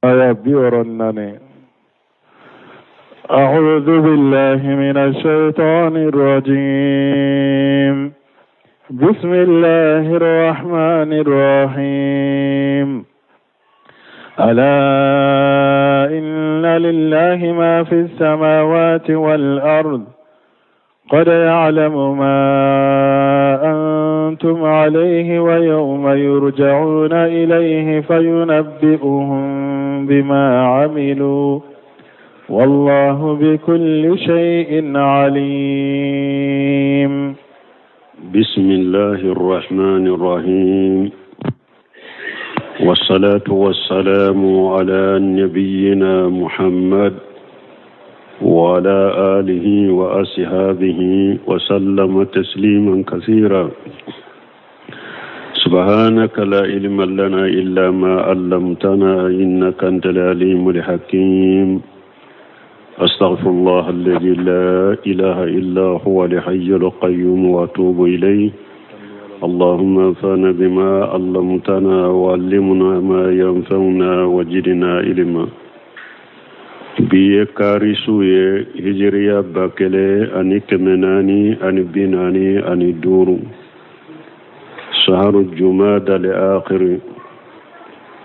Aya 64. أعوذ بالله من الشيطان الرجيم. بسم الله الرحمن الرحيم. ألا إن لله ما في السماوات والأرض قد يعلم ما أنتم عليه ويوم يرجعون إليه فينبئهم بما عملوا والله بكل شيء عليم. بسم الله الرحمن الرحيم، والصلاة والسلام على نبينا محمد وعلى آله وأصحابه وسلم تسليما كثيرا. سبحانك لا علم لنا إلا ما علمتنا إنك أنت العليم الحكيم. أستغفر الله الذي لا إله إلا هو الحي القيوم وأتوب إليه. اللهم انفعنا بما علمتنا وعلمنا ما ينفعنا وزدنا علما. Bi ye kari su ye, hijiriya 1445, saharu jumada le akhiri,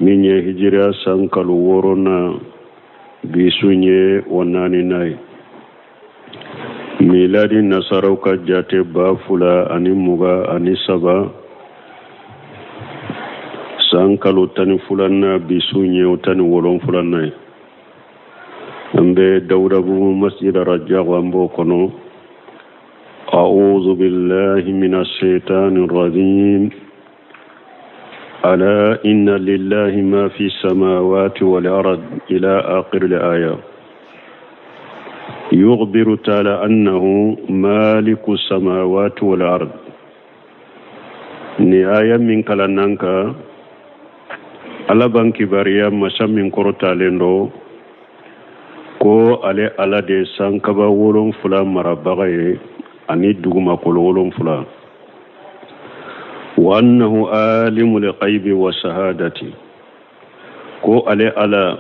min ye hijiriya san kalo wɔɔrɔnan, bi su ye o naaninan ye. Miladi nasaraw ka jate 2023, san kalo 12nan, bi su ye o 17nan ye. An bɛ Dawudabugu masjid Rajabu, an b'o kɔnɔ. أعوذ بالله من الشيطان الرجيم. ألا إن لله ما في السماوات والأرض إلى آخر الآية. يخبر تعالى أنه مالك السماوات والأرض. Ni aya min kalanna ka Ala b'an kibaruya, masa min kɔrɔtalen don, ko ale Ala de sankaba wolonfila marabaga ye ani dugumakolo wolonfila. Wa annahu alimul ghaibi wa shahadati, ko ale Ala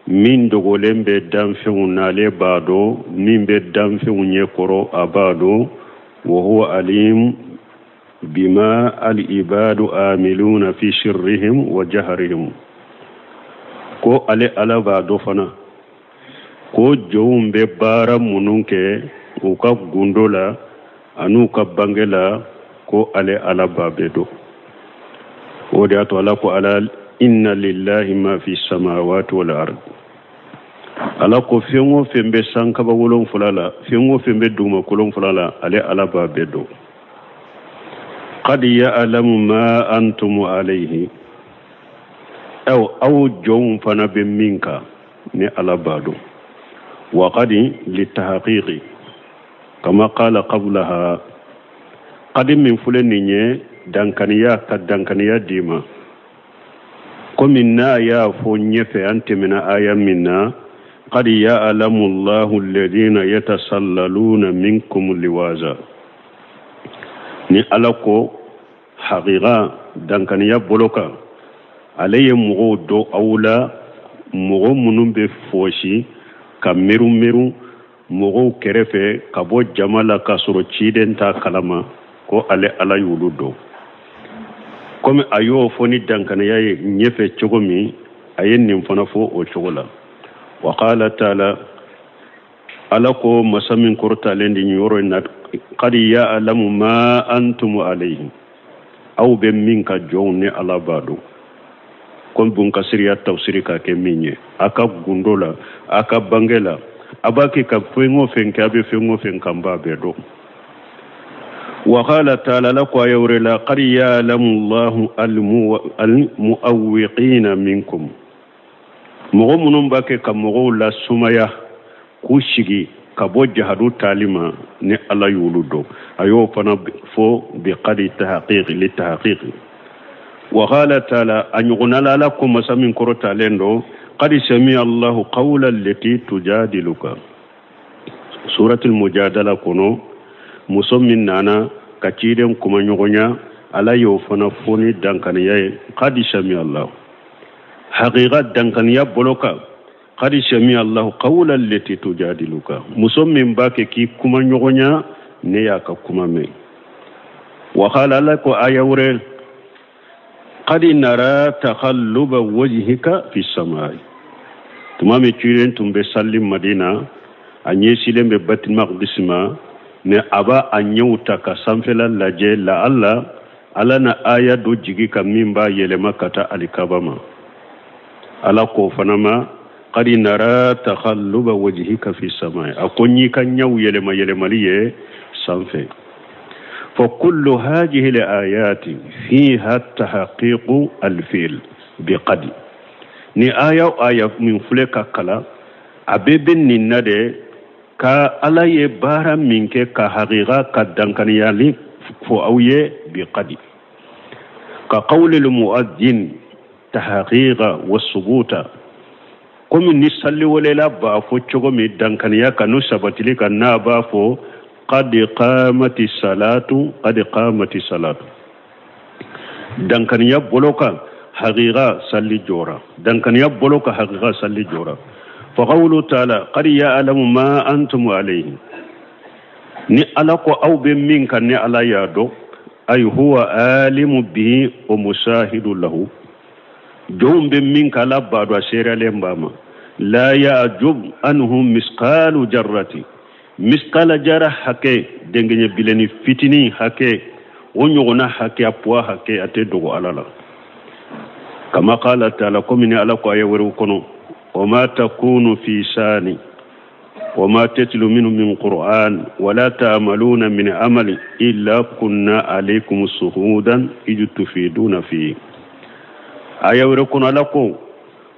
min dogolen bɛ danfɛnw na, ale b'a dɔn, min bɛ danfɛnw ɲɛ kɔrɔ, a b'a dɔn. Wa huwa alim bima al ibadu amiluna fi sirrihim wa jahrihim, ko ale Ala b'a dɔn fana ko jɔnw bɛ baara minnu kɛ u ka gundo la an'u ka bange la, ko ale Ala b'a bɛɛ dɔn. O de y'a to Ala ko: ala inna lillahi ma fi samawati wal ard. Ala ko fɛn o fɛn bɛ sankaba wolonfila la, fɛn o fɛn bɛ dugumakolo fila la, ale Ala b'a bɛɛ dɔn. Qad ya'lamu ma antum alayhi, aw aw jɔnw fana bɛ min kan, ni Ala b'a dɔn. Wa qad litahqiqi kama qala qablaha, qad min filɛ nin ye dankaniya, ka dankaniya d'i ma, komi n'a y'a fɔ ɲɛfɛ, an tɛmɛna aya min na: qad ya'lamu Allahu alladhina yatasallaluna minkum liwaza. Ni Ala ko haqiqa dankaniya bolo kan, ale ye mɔgɔw dɔn aw la, mɔgɔ minnu bɛ fɔsi ka meru meru mɔgɔw kɛrɛfɛ ka bɔ jama la k'a sɔrɔ ciden t'a kalama, ko ale Ala y'olu dɔn. Komi a y'o fɔ ni dankaniya ye ɲɛfɛ cogo min, a ye nin fana fɔ o cogo la. Wa qala taala, Ala ko masa min kɔrɔtalen di yɔrɔ in na: qad ya'lamu ma antum alayhi, aw bɛ min ka jɔnw, ni Ala b'a dɔn. Komi Bun Kasiri y'a tafsiri k'a kɛ min ye, a ka gundo la, a ka bange la, a b'a kɛ ka fɛn o fɛn kɛ, a bɛ fɛn o fɛn kan, b'a bɛɛ dɔn. Wa qala taala, ala ko aya wɛrɛ la: qad ya'lamu Allahu al-mu'awwiqina minkum, mɔgɔ minnu b'a kɛ ka mɔgɔw lasumaya k'u sigi ka bɔ jahadu taali ma, ni Ala y'olu dɔn. A y'o fana fɔ bi qad tahqiqi li tahqiqi. Wa qala taala, a ɲɔgɔnna la, Ala ko masa min kɔrɔtalen don: qad sami'a Allahu qawla allati tujadiluka, suratul mujadala kɔnɔ, muso min nana ka ciden kumaɲɔgɔnya, Ala y'o fana fɔ ni dankaniya ye: qad sami'a Allahu. Haqiqa dankaniya bolo kan, qad sami'a Allahu qawla allati tujadiluka, muso min b'a kɛ k'i kuma ɲɔgɔnya, ne y'a ka kuma mɛn. Wa qala, Ala ko aya wɛrɛ, qad nara taqalluba wajhika fi samai. Tuma min ciden tun bɛ sali Madina, a ɲɛsilen bɛ Batil Maqdis ma, ni a b'a a ɲɛw ta ka sanfɛla lajɛ, la alla Ala na aya dɔ jigi ka min b'a yɛlɛma ka taa alikaba ma. Ala k'o fana ma, qad nara taqalluba wajhika fi samai, a ko n y'i ka ɲɛw yɛlɛma yɛlɛmali ye sanfɛ. Fa kullu hadhihi al-ayati fiha tahqiqu al-fi'l bi qad. Ni aya o aya min filɛ ka kalan, a bɛɛ bɛ nin na de ka Ala ye baara min kɛ ka haqiqa ka dankaniyali fɔ aw ye bi qadi. Ka qawlil mu'adhdhin tahqiqa wa subuta, komi ni salliwelela b'a fɔ cogo min dankaniya ka n'o sabatili kan, n'a b'a fɔ qad qamati salatu, qad qamati salatu, dankaniya bolo kan haqiqa salli jɔra, dankaniya bolo kan haqiqa salli jɔra. Fa qawlu ta'ala qad ya'lamu ma antum alayhi, ni Ala ko aw bɛ min kan, ni Ala y'a dɔn, ay huwa alimu bihi wa musahidu lahu, jɔnw bɛ min kan, Ala b'a dɔn, a seereyalen b'a ma. La ya'jub anhu misqalu jarrati, misqala jara hakɛ, dengeɲɛ bilenni fitinin hakɛ, o ɲɔgɔnna hakɛ, a poids hakɛ, a tɛ dogo Ala la. Kama qala ta'ala, komi ni Ala ko aya wɛrɛw kɔnɔ, wa ma takunu fi sani wa ma tatlu minhu min qur'an wala ta'maluna min amali illa kunna alaykum shuhudan idh tufiduna fi. Aya wɛrɛ kɔnɔ, Ala ko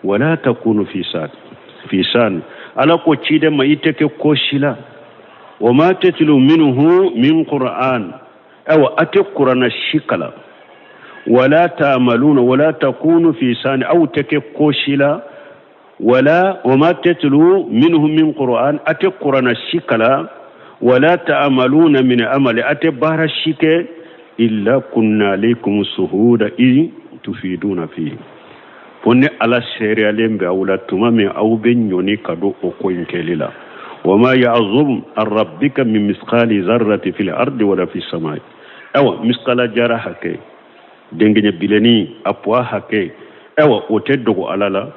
wala takunu fi sani, fi sani, Ala ko ciden ma, i tɛ kɛ ko si la, wa ma tatlu minhu min qur'an, awa a tɛ kuranna si kalan, wala ta'maluna, wala takunu fi sani, aw tɛ kɛ ko si la, wala wa ma tatlu minhu min qur'an, a tɛ kuranna si kalan, wala ta'maluna min amali, a tɛ baara si kɛ, illa kunna alaykum shuhuda iz tufiduna fi, fo ni Ala seereyalen bɛ aw la tuma min aw bɛ ɲɔni ka don o ko in kɛli la. Wa ma ya'zub an rabbika min misqali zarrati fil ardi wala fis samai, awa misqala jara hakɛ, dengeɲɛ bilenni a poids hakɛ, awa o tɛ dogo Ala la,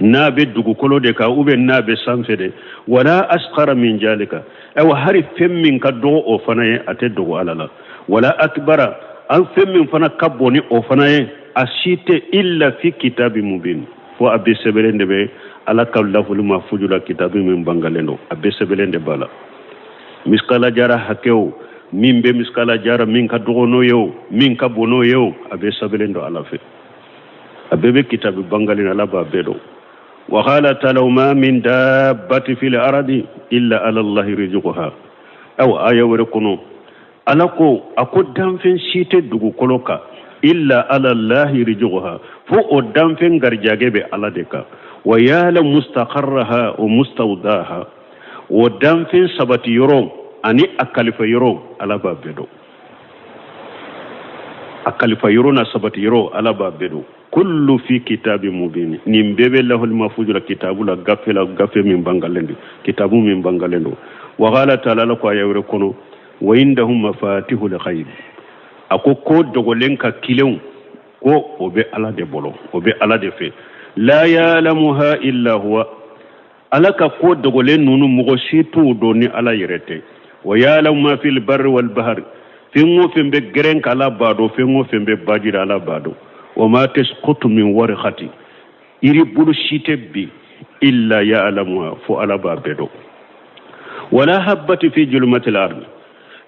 n'a bɛ dugukolo de kan ou bien n'a bɛ sanfɛ de. Wala asqara min jalika, awa hari fɛn min ka dɔgɔ o fana ye, a tɛ dogo Ala la. Wala akbara, an fɛn min fana ka bon ni o fana ye, a si tɛ, illa fi kitabi mubin, fo a bɛ sɛbɛnlen de bɛ Ala ka lafuli mafuju la, kitabi min bangalen don, a bɛ sɛbɛnlen de b'a la. Miskala jara hakɛw, min bɛ miskala jara, min ka dɔgɔ n'o ye o, min ka bon n'o ye o, a bɛ sɛbɛnlen don Ala fɛ, a bɛɛ bɛ kitabi bangalen, Ala b'a bɛɛ dɔn. Wa qala ta'ala ma min dabbati fil ardi illa ala Allahi rizquha. Awa aya wɛrɛ kɔnɔ, Ala ko, a ko danfɛn si tɛ dugukolo kan, illa ala Allahi rizquha, fo o danfɛn garijɛgɛ bɛ Ala de kan. Wa ya'lamu mustaqarraha wa mustawdaha, o danfɛn sabati yɔrɔ ani a kalifa yɔrɔ, Ala b'a bɛɛ dɔn. A kalifa yɔrɔ n'a sabati yɔrɔ, Ala b'a bɛɛ dɔn. Kullu fi kitabi mubin, nin bɛɛ bɛ lahul mahfuz la, kitabu la, gafe la, gafe min bangalen don, kitabu min bangalen don. Wa qala ta'ala, Ala ko aya wɛrɛ kɔnɔ, wa indahum mafatihul ghaib, a ko ko dogolen ka kilenw ko o bɛ Ala de bolo, o bɛ Ala de fɛ. La ya'lamuha illa huwa, Ala ka ko dogolen ninnu, mɔgɔ si t'o dɔn ni Ala yɛrɛ tɛ. Wa ya'lamu ma fil barri wal bahri, fɛn o fɛn bɛ gɛrɛn ka, Ala b'a dɔn, fɛn o fɛn bɛ baji la, Ala b'a dɔn. Wa ma tasqutu min warqati, yiri bulu si tɛ bin, illa ya'lamuha, fo Ala b'a bɛɛ dɔn. Wala habbati fi julumatil ardi,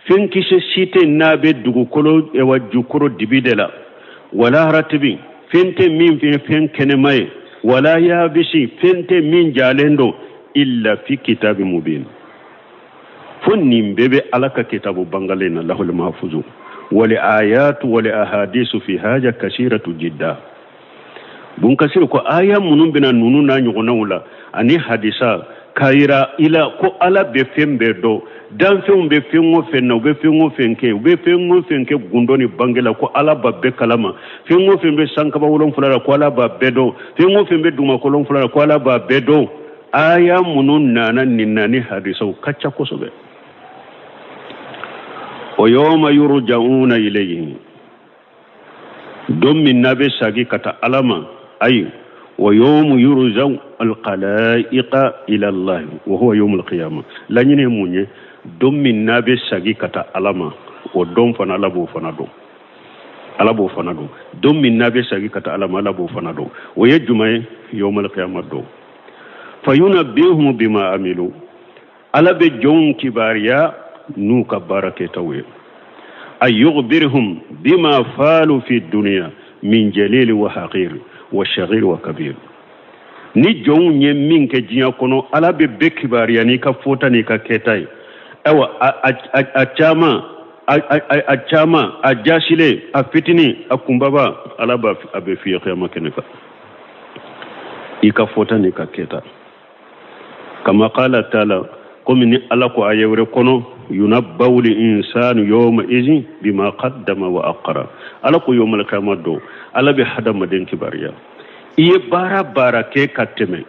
fɛn kisɛ si tɛ n'a bɛ dugukolo wa jukɔrɔ dibi de la, wala ratibi, fɛn tɛ min fɛn fɛn kɛnɛma ye, wala yabisi, fɛn tɛ min jalen don, illa fi kitabi mubin, fo nin bɛɛ bɛ Ala ka kitabu bangalen na, lahul mahfuzu. Wal ayatu wal ahadisu fi haja kasiratu jidda. Bun Kasir ko aya minnu bɛna ninnu n'a ɲɔgɔnnaw la ani hadisa k'a yira i la ko Ala bɛ fɛn bɛɛ dɔn. Danfɛnw bɛ fɛn o fɛn na, u bɛ fɛn o fɛn kɛ, u bɛ fɛn o fɛn kɛ gundo ni bange la, ko Ala b'a bɛɛ kalama. Fɛn o fɛn bɛ sankaba wolonfila la, ko Ala b'a bɛɛ dɔn. Fɛn o fɛn bɛ dugumakolo wolonfila la, ko Ala b'a bɛɛ dɔn. Aya minnu nana nin na ni hadisaw ka ca kosɛbɛ. Wa yawma yurja'una ilayhi, don min n'a bɛ sagi ka taa Ala ma, ayi wa yawmu yurja'u alqalaiqa ila Allah wa huwa yawmul qiyamah. Laɲini ye mun ye? Don min n'a bɛ sagi ka taa Ala ma, o don fana Ala b'o fana dɔn. Ala b'o fana dɔn. Don min n'a bɛ sagi ka taa Ala ma, Ala b'o fana dɔn. O ye jumɛn ye? Yawmul qiyamah don. Fayunabbihum bima amilu, Ala bɛ jɔnw kibaruya n'u ka baara kɛtaw ye. Ay yukhbirhum bima faalu fi dunya min jalili wa haqir wa shaghir wa kabir. Ni jɔnw ye min kɛ diɲɛ kɔnɔ, Ala bɛ bɛɛ kibaruya n'i ka fɔta n'i ka kɛta ye. Ayiwa, a caman, a caman, a jasilen, a fitinin, a kunbaba, Ala b'a a bɛ f'i ye kiyama kɛnɛ kan, i ka fɔta n'i ka kɛta. Kama qala taala, komi ni Ala ko aya wɛrɛ kɔnɔ, yunabbawu l insanu yawma izin bima qaddama wa aqara. Ala ko yawmal qiyama don, Ala bɛ hadamaden kibaruya. I ye baara baara kɛ ka tɛmɛ,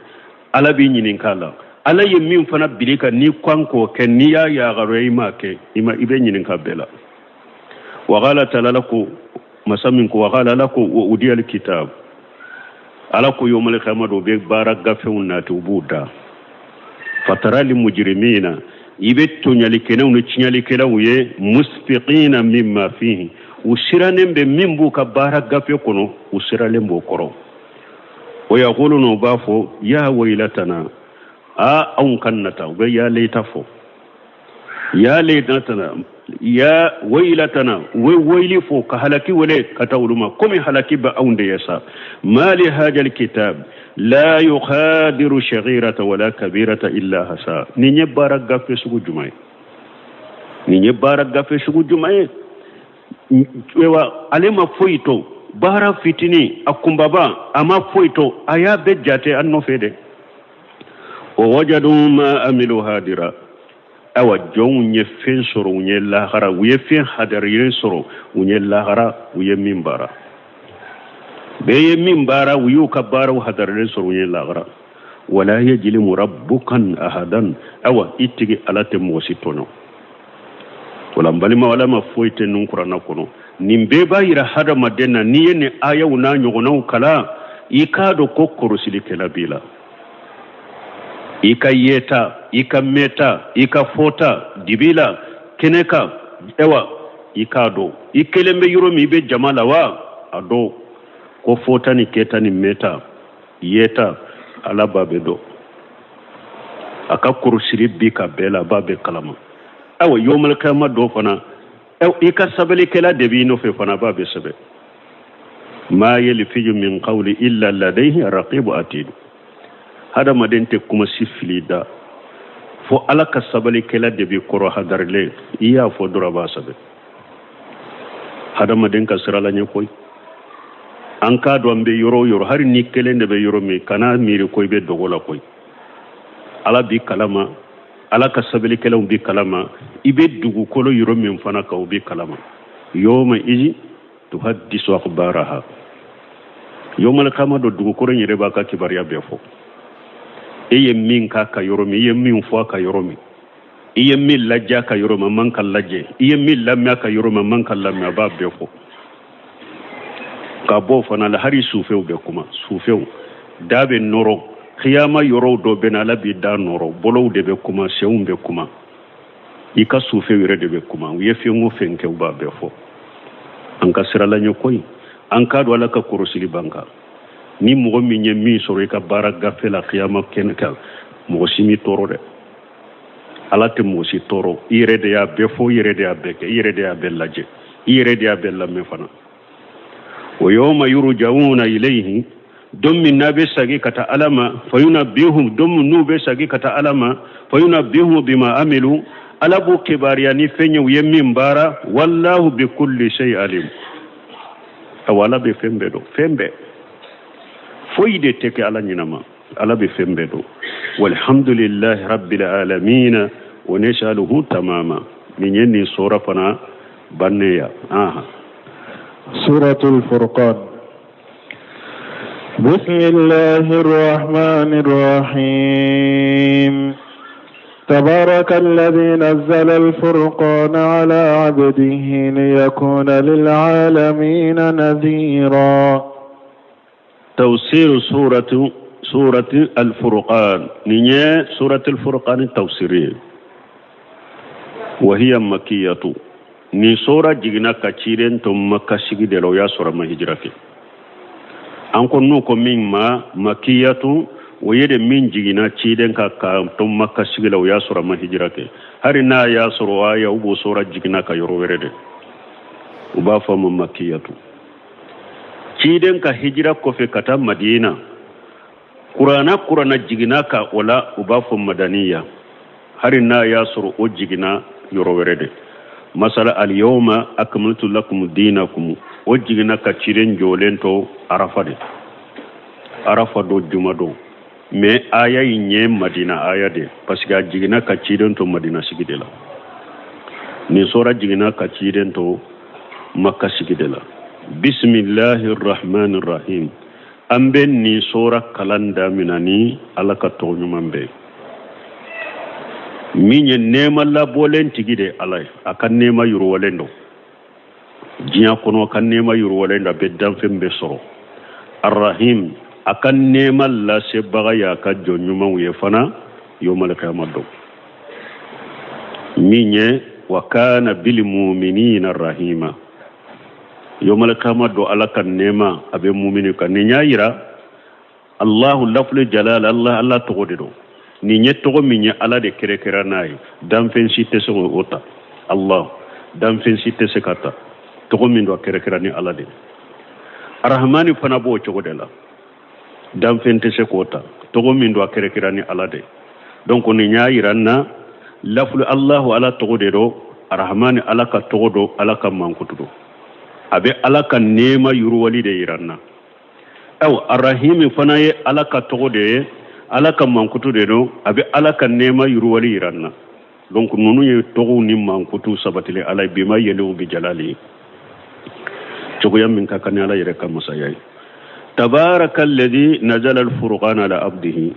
Ala b'i ɲininka la. Ala ye min fana bili ka n'i kan k'o kɛ, n'i y'a yagaruya i m'a kɛ, i ma, i bɛ ɲininka bɛɛ la. Wa qala taala, Ala ko masa min ko, wa qala, Ala ko wa udiyal kitab, Ala ko yawmal qiyama don, u bɛ baara gafew nati, u b'u da. Fatara li mujrimina, i bɛ tɔɲalikɛlaw ni tiɲɛlikɛlaw ye, musfiqina mimma fihi, u sirannen bɛ min b'u ka baara gafe kɔnɔ, u siralen b'o kɔrɔ. O yaquluna, u b'a fɔ, ya waylatana, a anw kan nata, u bɛ ya leyita fɔ, ya leytatana, ya waylatana, u bɛ wayili fɔ ka halaki wele ka taa olu ma, komi halaki bɛ anw de ye sa. Ma li hajal kitab la yukhadiru shaghirata wala kabirata illa hasa. Nin ye baara gafe sugu jumɛn ye? Nin ye baara gafe sugu jumɛn ye? Ayiwa, ale ma foyi to, baara fitinin, a kunbaba, a ma foyi to, a y'a bɛɛ jate an nɔfɛ dɛ. Wa wajadu ma amilu hadira, awa jɔnw ye fɛn sɔrɔ u ye lahara, u ye fɛn hadarilen sɔrɔ u ye lahara, u ye min baara, bɛɛ ye min baara, u y'u ka baaraw hadarilen sɔrɔ u ye lahara. Wala yajlimu rabbukan ahadan, awa i tigi Ala tɛ mɔgɔ si tɔɲɔ. Wala n balima, Ala ma foyi tɛ nun kuranna kɔnɔ. Nin bɛɛ b'a yira hadamaden na, n'i ye nin ayaw n'a ɲɔgɔnnaw kalan, i k'a dɔn ko kɔrɔsilikɛla b'i la. I ka yeta, i ka mɛta, i ka fɔta, dibi la, kɛnɛ kan, ayiwa i k'a dɔn i kelen bɛ yɔrɔ min, i bɛ jama la wa, a dɔn ko fɔta ni kɛta ni mɛta, yeta, Ala b'a bɛɛ dɔn. A ka kɔrɔsili bi ka bɛɛ la, a b'a bɛɛ kalama. Ayiwa, yawmal qiyama dɔ fana, i ka sɛbɛnnikɛla de b'i nɔfɛ fana, a b'a bɛɛ sɛbɛn. Ma yalfizu min qawli illa ladayhi raqibu atid. Hadamaden tɛ kuma si fili da fo Ala ka sɛbɛnnikɛla de b'i kɔrɔ hadarilen. I y'a fɔ dɔrɔn, a b'a sɛbɛn. Hadamaden ka sira la ɲɛ koyi. An k'a dɔn an bɛ yɔrɔ o yɔrɔ, hali ni kelen de bɛ yɔrɔ min, kana miiri ko i bɛ dogo la koyi. Ala b'i kalama, Ala ka sɛbɛnnikɛlaw b'i kalama, i bɛ dugukolo yɔrɔ min fana kan, u b'i kalama. Yawma izi tuhaddisu akhbaraha, yawmal qiyama don, dugukolo in yɛrɛ b'a ka kibaruya bɛɛ fɔ. E ye min k'a ka yɔrɔ min, i ye min fɔ a ka yɔrɔ min, i ye min lajɛ a ka yɔrɔ min, a man ka lajɛ, i ye min lamɛn a ka yɔrɔ min, a man ka lamɛn, a b'a bɛɛ fɔ. Ka bɔ o fana la, hali sufɛw bɛ kuma. Sufɛw da bɛ nɔrɔ kiyama yɔrɔw dɔ bɛ na, Ala b'i da nɔrɔ, bolow de bɛ kuma, senw bɛ kuma, i ka sufɛw yɛrɛ de bɛ kuma. U ye fɛn o fɛn kɛ, u b'a bɛɛ fɔ. An ka sira la ɲɛ koyi. An k'a dɔn Ala ka kɔrɔsili b'an kan. Ni mɔgɔ min ye min sɔrɔ i ka baara gafe la kiyama kɛnɛ kan, mɔgɔ si m'i tɔɔrɔ dɛ. Ala tɛ mɔgɔ si tɔɔrɔ. I yɛrɛ de y'a bɛɛ fɔ, i yɛrɛ de y'a bɛɛ kɛ, i yɛrɛ de y'a bɛɛ lajɛ, i yɛrɛ de y'a bɛɛ lamɛn fana. Wa yawma yurja'una ilayhi, don min n'a bɛ sagi ka taa Ala ma, fayunabbihum, don min n'u bɛ sagi ka taa Ala ma, fayunabbihum bima amilu, Ala b'u kibaruya ni fɛn ye u ye min baara. Wallahu bi kulli shay alim. Awa, Ala bɛ fɛn bɛɛ dɔn, fɛn bɛɛ, foyi de tɛ kɛ Ala ɲinama. Ala bɛ fɛn bɛɛ dɔn. Walhamdulillahi rabbil alamin wa nasaluhu tamama. Nin ye nin sura fana bannen ya. Aha. Suratul Furqan. Bismillahir Rahmanir Rahim. تبارك الذي نزل الفرقان على عبده ليكون للعالمين نذيرا. تفسير سورة الفرقان. نية سورة الفرقان تفسيرية وهي مكية. Ni sura jiginna ka ciden to Makka sigi de la, o y'a sɔrɔ a ma hijira kɛ. An ko n'u ko min ma makiyatu, o ye de min jiginna ciden ka ka to Makka sigi la, o y'a sɔrɔ a ma hijira kɛ. Hali n'a y'a sɔrɔ aya u b'o sura jiginna ka yɔrɔ wɛrɛ de, u b'a fɔ a ma makiyatu. Ciden ka hijira kɔfɛ ka taa Madina, kurana jiginna ka o la, u b'a fɔ madaniya, hali n'a y'a sɔrɔ o jiginna yɔrɔ wɛrɛ de. Masala alyawma akmaltu lakum dinakum, o jiginna ka ciden jɔlen to Arafa de, Arafa don, juma don. Mais aya in ye Madina aya de, parce que a jiginna ka ciden to Madina sigi de la. Nin sura jiginna ka ciden to Makka sigi de la. Bismillahi rahmani rahim. An bɛ nin sura kalan damina ni Ala ka tɔgɔ ɲuman bɛɛ min ye nɛɛma labɔlen tigi de Ala ye. A ka nɛɛma yiriwalen don diɲɛ kɔnɔ, a ka nɛɛma yiriwalen don, a bɛ danfɛn bɛɛ sɔrɔ. Arahim, a ka nɛɛma lasebaga ye a ka jɔn ɲumanw ye fana yomal kiyama don, min ye wa kana bil muminina rahima. Yomal kiyama don, Ala ka nɛɛma a bɛ mumini kan. Nin y'a yira Allahu lafulu jalal, Allah, Ala tɔgɔ de don. Nin ye tɔgɔ min ye Ala de kɛrɛkɛra n'a ye, danfɛn si tɛ se k'o ta. Allah, danfɛn si tɛ se ka ta. Tɔgɔ min don, a kɛrɛkɛra ni Ala de. Arahamani fana b'o cogo de la, danfɛn tɛ se k'o ta. Tɔgɔ min don, a kɛrɛkɛra ni Ala de. Donc nin y'a yira n na lafulu Allahu Ala tɔgɔ de don, Arahamani Ala ka tɔgɔ don, Ala ka mankutu don. A bɛ Ala ka nɛɛma yiriwali de yira n na. Ayiwa, Arahimi fana ye Ala ka tɔgɔ de ye, Ala ka mankutu de don, a bɛ Ala ka nɛɛma yiriwali yira n na. Donc ninnu ye tɔgɔw ni mankutu sabatilen Ala ye, bima yeliku bi jalali, cogoya min ka kan ni Ala yɛrɛ ka masaya ye. Tabaraka alladhi nazala alfurqana ala abdihi,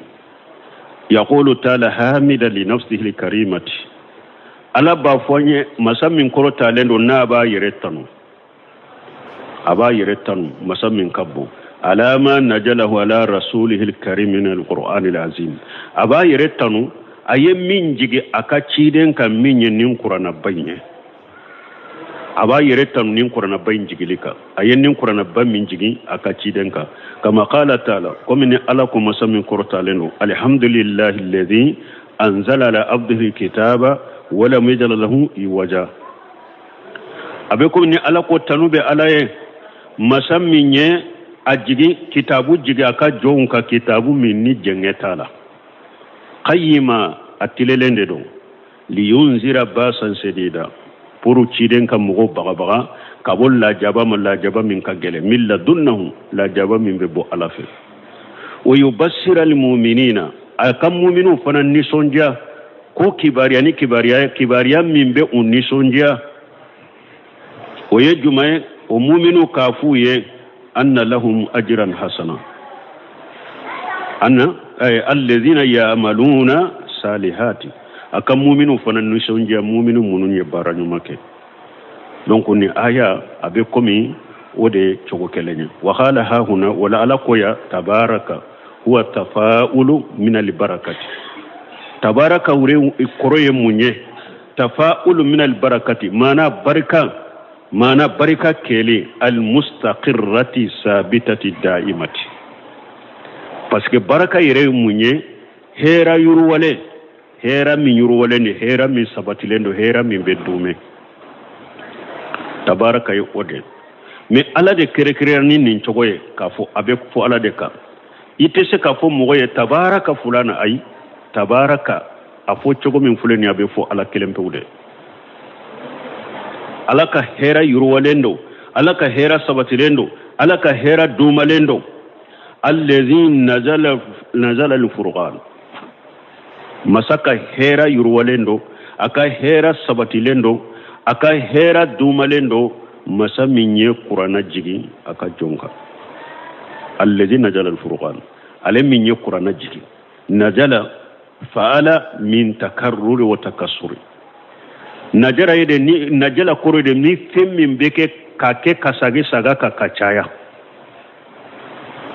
yaqulu taala hamida li nafsihi alkarimati. Ala b'a fɔ an ye, masa min kɔrɔtalen don, n'a b'a yɛrɛ tanu, a b'a yɛrɛ tanu, masa min ka bon, alama najalahu ala rasulihi alkarim min alquran alazim. A b'a yɛrɛ tanu a ye min jigi a ka ciden kan, min ye nin kuranaba in ye. A b'a yɛrɛ tanu nin kuranaba in jigili kan, a ye nin kuranaba min jigin a ka ciden kan. Kama qala taala, komi ni Ala ko, masa min kɔrɔtalen don, alhamdulillahi alladhi anzala ala abdihi kitaba walam yaj'al lahu iwaja. A bɛ komi ni Ala ko tanu bɛ Ala ye, masa min ye a jigin kitabu jigin a ka jɔnw ka, kitabu min ni jɛngɛ t'a la, qayyima, a tilelen de don, liyunzira basan sedida, pour ciden ka mɔgɔw bagabaga ka bɔ lajaba ma, lajaba min ka gɛlɛn, min ladunnahu, lajaba min bɛ bɔ Ala fɛ, wa yubassira almuminina, a ka muminiw fana nisɔndiya ko kibaruya ni kibaruya, kibaruya min bɛ u nisɔndiya. O ye jumɛn ye? O muminiw k'a f'u ye anna lahum ajran hasana, anna alladhina ya'maluna salihati. A ka muminiw fana nisɔndiya, muminu minnu ye baara ɲuman kɛ. Donc ni aya a bɛ komi o de cogo kelen ye. Wa qala ha huna, wala Ala ko ya tabaraka huwa tafa'ulu min albarakati. Tabaraka wure kɔrɔ ye mun ye? Tafa'ulu min albarakati, maana barika, maana barika kɛlen, almustaqirrati sabitati daimati. Parce que baraka yɛrɛ ye mun ye? Hɛra yiriwalen, hɛra min yiriwalen de, hɛra min sabatilen don, hɛra min bɛ duumɛ. Tabaraka ye o de. Mais Ala de kɛrɛkɛrɛnya ni nin cogo ye k'a fɔ a bɛ fɔ Ala de kan. I tɛ se k'a fɔ mɔgɔ ye tabaraka fulana, ayi. Tabaraka a fɔ cogo min filɛ nin ye, a bɛ fɔ Ala kelen pewu de. Ala ka hɛrɛ yiriwalen don, Ala ka hɛrɛ sabatilen don, Ala ka hɛrɛ duumalen don. Allazi nazala nazala alfurqan. Masa ka hɛra yiriwalen don, a ka hɛra sabatilen don, a ka hɛra dumalen don, masa min ye kuranna jigin a ka jɔn kan. Alladhi najala alfurqan, ale min ye kuranna jigin. Najala fa'ala min takarruri wa takassuri. Najara ye de ni najala kɔrɔ de ni fɛn min bɛ kɛ ka kɛ ka sagi saga ka ka caya.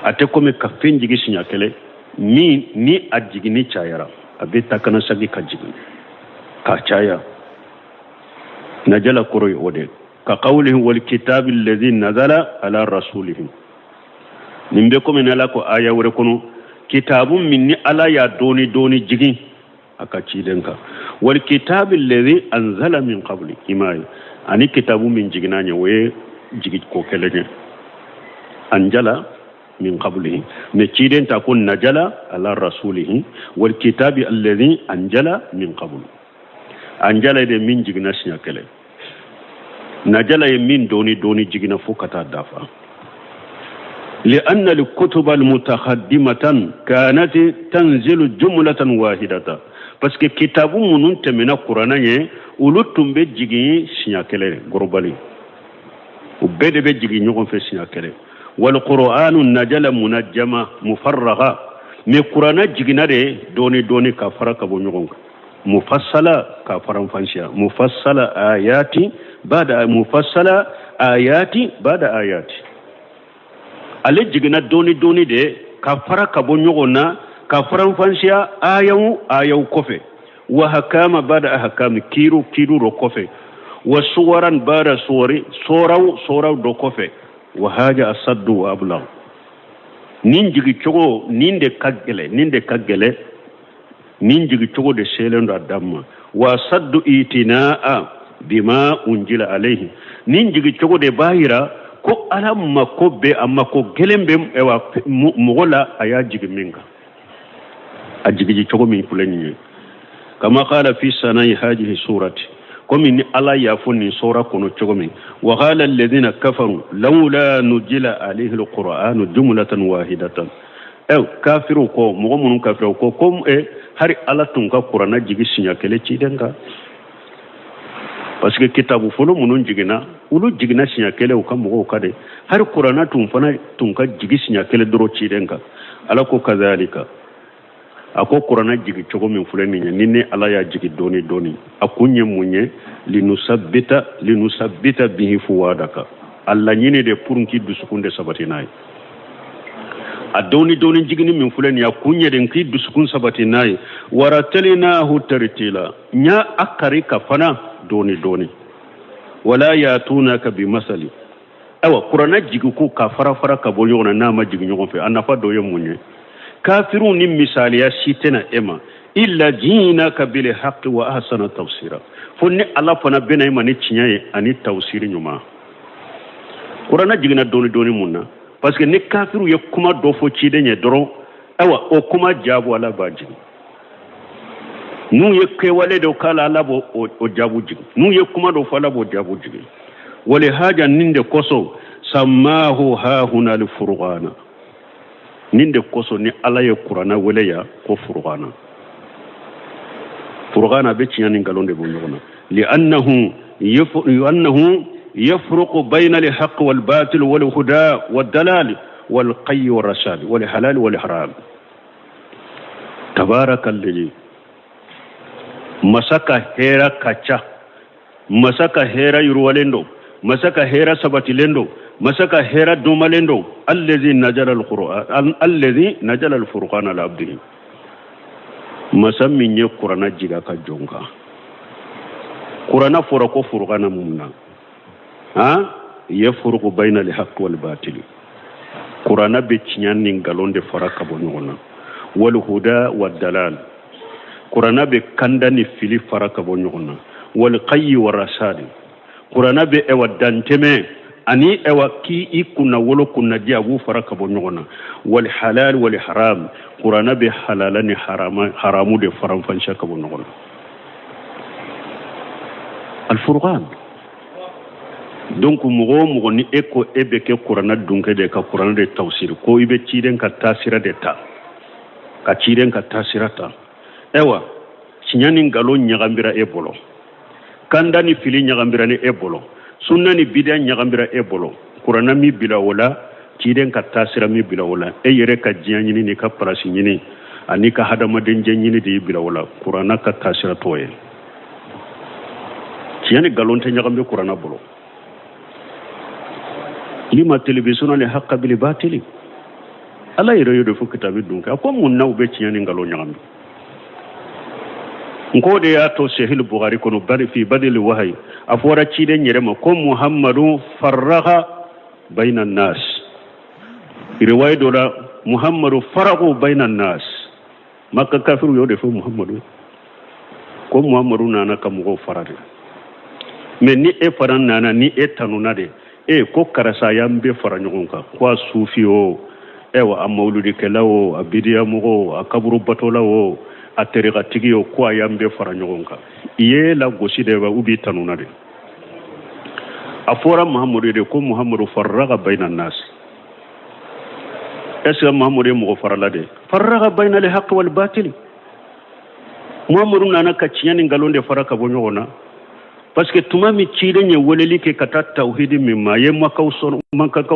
A tɛ komi ka fɛn jigin siɲɛ kelen min ni a jiginni cayara, a bɛ ta kana sagi ka jigin ka caya. Najala kɔrɔ ye o de. Ka qawlihi wal kitabi alladhi nazala ala rasulihi. Nin bɛ komi ala ko aya wɛrɛ kɔnɔ, kitabu min ni ala y'a dɔɔni dɔɔni jigin a ka ciden kan. Wal kitabi alladhi anzala min qabli, i m'a ye, ani kitabu min jiginna ɲɛ, o ye jigi ko kelen ye. Anjala min qablihi, mais ciden ta ko najala ala rasulihi wal kitabi alladhi anjala min qablu. Anjala de min jiginna siɲɛ kelen, najala ye min dɔɔni dɔɔni jiginna fo ka taa dafa. لأن الكتب المتقدمة كانت تنزل جملة واحدة parce que kitabu minnu tɛmɛna kuranna ye, olu tun bɛ jigin siɲɛ kelen gorobali, u bɛɛ de bɛ jigin ɲɔgɔn fɛ siɲɛ kelen. Wal qur'anu najala munajjama mufarraga, mais kuranna jiginna de dɔɔni dɔɔni ka fara ka bɔ ɲɔgɔn kan, mufassala ka faranfansiya, mufassala ayati bada mufassala ayati bada ayati. Ale jiginna dɔɔni dɔɔni de ka fara ka bɔ ɲɔgɔn na, ka faranfansiya ayaw ayaw kɔfɛ, wa hakama bada ahkami, kiiru kiiru dɔ kɔfɛ, wa suwaran bada suwari, soraw soraw dɔ kɔfɛ. Wa haja asaddu wa ablag, nin jigi cogo nin de ka gɛlɛ, nin de ka gɛlɛ, nin jigi cogo de selen don a dan ma. Wa saddu itinaa bima unjila alayhi, nin jigi cogo de b'a yira ko ala mako bɛ, a mako gɛlɛn bɛ mɔgɔ la a y'a jigi min kan, a jigiji cogo min filɛ nin ye. Kama qala fi sana'i hadihi surati, komi ni ala y'a fɔ nin sura kɔnɔ cogo min, wa qala alladhina kafaru lawla nujila alayhi alqur'anu jumlatan wahidatan. Kafiriw ko, mɔgɔ minnu kafiriw ko ko hari ala tun ka kuranna jigi siɲɛ kelen ciden kan, parce que kitabu fɔlɔ minnu jiginna, olu jiginna siɲɛ kelen u ka mɔgɔw kan de, hari kuranna tun fana tun ka jigi siɲɛ kelen dɔrɔn ciden kan. Ala ko kazalika, a ko kuranna jigi cogo min filɛ nin ye, ni ne ala y'a jigi dɔɔni dɔɔni, a kun ye mun ye? Linusabbita bihi fuwadaka, a laɲini de pour k'i dusukun de sabati n'a ye. A dɔɔni dɔɔni jiginni min filɛ nin ye, a kun ye de k'i dusukun sabati n'a ye. Waratelinahu tartila, n y'a a kari ka fana dɔɔni dɔɔni. Wala yatunaka bi masali, ayiwa kuranna jigi ko ka fara fara ka bɔ ɲɔgɔn na, n'a ma jigin ɲɔgɔn fɛ, a nafa dɔ ye mun ye? Kafiriw ni misaliya si tɛna e ma, illa jinaka bil haqqi wa ahsana tafsira, fo ni ala fana bɛna e ma ni tiɲɛ ye ani tafsiri ɲuman. Kuranna jiginna dɔɔni dɔɔni mun na? Parce que ni kafiriw ye kuma dɔ fɔ ciden ye dɔrɔn, ayiwa o kuma jaabu ala b'a jigin. N'u ye kɛwale dɔ k'a la, ala b'o o jaabu jigin. N'u ye kuma dɔ fɔ, ala b'o jaabu jigin. Wali haja, nin de kosɔn sammahu hahuna al furqana, nin de kosɔn ni ala ye kuranna wele ya ko furqana. Furqana bɛ tiɲɛ ni nkalon de bɔ ɲɔgɔn na. Li'annahu yafruqu bayna al haqq wal batil wal huda wal dalal wal qayy wal rashad wal halal wal haram. Tabaraka alladhi, masa ka hɛra ka ca, masa ka hɛra yiriwalen don, masa ka hɛra sabatilen don, masa ka hɛra dumalen don. Allazi najala alquran, allazi najala alfurqana ala abdihi, masa min ye kuranna jigin a ka jɔn kan. Kuranna fɔra ko furqana mun na? Han, yafruqu bayna alhaqqi wal batili, kuranna bɛ tiɲɛ ni nkalon de fara ka bɔ ɲɔgɔn na. Wal huda wad dalal, kuranna bɛ kanda ni fili fara ka bɔ ɲɔgɔn na. Wal qayyi wa rasadi, kuranna bɛ ɛwa dantɛmɛ ani ɛwa k'i i kunna wolo kunna di, a b'u fara ka bɔ ɲɔgɔn na. Wal halal wal haram, kuranna bɛ halala ni haramu de faranfansiya ka bɔ ɲɔgɔn na. Alfurqan. Donc mɔgɔ o mɔgɔ ni e ko e bɛ kɛ kuranna dunkɛ de, ka kuranna de tafsiri, ko i bɛ ciden ka taasira de ta, ka ciden ka taasira ta, ayiwa Tiɲɛ ni nkalon ɲagambira e bolo, kanda ni fili ɲagambira ni e bolo, sunna ni bidiya ɲagambira e bolo. Kuranna m'i bila o la, ciden ka taasira m'i bila o la, e yɛrɛ ka diɲɛ ɲini n'i ka palasi ɲini ani ka hadamadenjɛ ɲini de y'i bila o la. Kuranna ka taasira t'o ye. Tiɲɛ ni nkalon tɛ ɲagambi kuranna bolo. Lima talbisuna li haqa bil batili, Ala yɛrɛ y'o de fɔ kitabi dun kɛ. A ko mun na u bɛ tiɲɛ ni nkalon ɲagami? N k'o de y'a to sahih Bukhari kɔnɔ, bari fi badil wahayi, a fɔra ciden yɛrɛ ma ko Muhammadu farraga bayna nas. Riwaya dɔ la, Muhammadu faragu bayna nas. Maka kafiru y'o de fɔ Muhammadu ko Muhammadu nana ka mɔgɔw fara de. Mais ni e fana nana, ni e tanuna de, e ko karisa y'an bɛɛ fara ɲɔgɔn kan, ko a sufi o, ayiwa, a mawuludikɛla o, a bidiyamɔgɔ o, a kaburu batola o, a terikatigi o, ko a y'an bɛɛ fara ɲɔgɔn kan. I ye lagosi de wa, u b'i tanuna de? A fɔra Muhammadu de ko Muhammadu farraga bayna nas. Est ce que Muhammadu ye mɔgɔ farala de? Farraga bayna al haqq wal batil. Muhammadu nana ka tiɲɛ ni nkalon de fara ka bɔ ɲɔgɔn na, parce que tuma min ciden ye weleli kɛ ka taa tawhidi min ma, a ye makakaw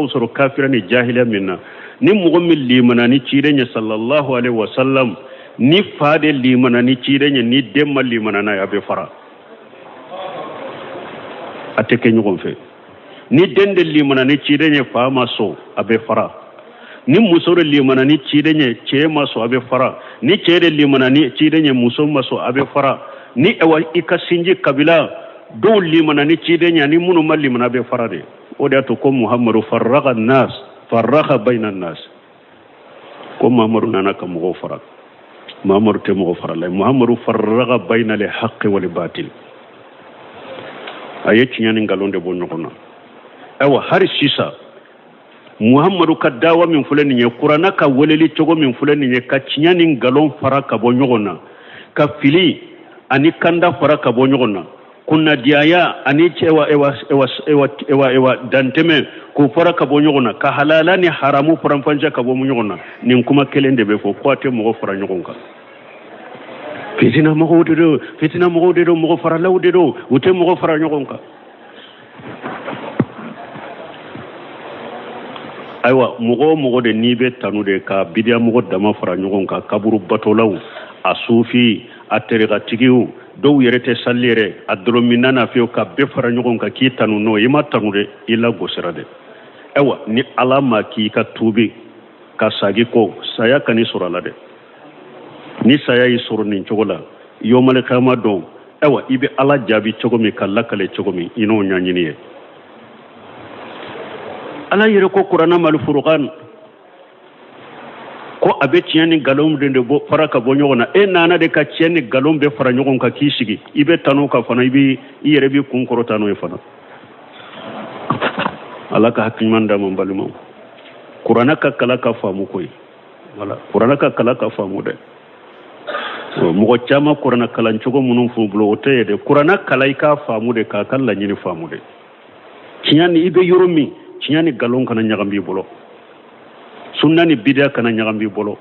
sɔrɔ kafira ni jahiliya min na. Ni mɔgɔ min limana ni ciden ye sallallahu alaihi wasallam, ni fa de limana ni ciden ye, ni den ma limana n'a ye, a bɛ fara, a tɛ kɛ ɲɔgɔn fɛ. Ni den de limana ni ciden ye, fa ma sɔn, a bɛ fara. Ni muso de limana ni ciden ye, cɛ ma sɔn, a bɛ fara. Ni cɛ de limana ni ciden ye, muso ma sɔn, a bɛ fara. Ni awa i ka sinji kabila dɔw limana ni ciden ye, ani minnu ma limana, a bɛ fara de. O de y'a to ko Muhammadu farraga nas, farraga bayna nas, ko Muhammadu nana ka mɔgɔw fara. Muhammadu tɛ mɔgɔ farala ye. Muhammadu farraga bayna le haqqi wal batil, a ye tiɲɛ ni nkalon de bɔ ɲɔgɔn na. Ayiwa, hali sisan Muhammadu ka dawa min filɛ nin ye, kuranna ka weleli cogo min filɛ nin ye, ka tiɲɛ ni nkalon fara ka bɔ ɲɔgɔn na, ka fili ani kanda fara ka bɔ ɲɔgɔn na, kunnadiyaya ani ewa ewa ewa ewa ewa ewa dantɛmɛ k'o fara ka bɔ ɲɔgɔn na, ka halala ni haramu faranfasiya ka bɔ ɲɔgɔn na, nin kuma kelen de bɛ fɔ ko a tɛ mɔgɔ fara ɲɔgɔn kan. Fitina mɔgɔw de don, fitina mɔgɔw de don, mɔgɔ faralaw de don, u tɛ mɔgɔ fara ɲɔgɔn kan. Ayiwa, mɔgɔ o mɔgɔ de n'i bɛ tanu de ka bidiya mɔgɔ dama fara ɲɔgɔn kan, kaburu batolaw, a sufi, a terikatigiw, dɔw yɛrɛ tɛ sali yɛrɛ, a dɔlɔminna n'a fiyewu, ka bɛɛ fara ɲɔgɔn kan k'i tanu n'o ye, i ma tanu dɛ, i lagosira dɛ. Ayiwa, ni Ala ma k'i ka tuubi ka sagi kɔ, saya kan'i sɔrɔ a la dɛ. Ni saya y'i sɔrɔ nin cogo la, yɔmalikayama don, ayiwa, i bɛ Ala jaabi cogo min, ka lakale cogo min, i n'o ɲɛɲini ye. Ala yɛrɛ ko kuranna ma Alfurukan ko a bɛ tiɲɛ ni nkalon de bɔ fara ka bɔ ɲɔgɔn na. E nana de ka tiɲɛ ni nkalon bɛɛ fara ɲɔgɔn kan k'i sigi, i bɛ tanu ka fana, i bɛ i yɛrɛ b'i kun kɔrɔta n'o ye fana. Ala ka hakili ɲuman d'an ma. N balimaw, kuranna ka kalan ka faamu koyi. Wala kuranna ka kalan ka faamu dɛ. Mɔgɔ caman kuranna kalan cogo minnu f'u bolo, o tɛ ye dɛ. Kuranna kalan i k'a faamu de, k'a ka laɲini faamu de. Tiɲɛ ni i bɛ yɔrɔ min, tiɲɛ ni nkalon kana ɲagami i bolo, sunna ni bidiya kana ɲagami i bolo,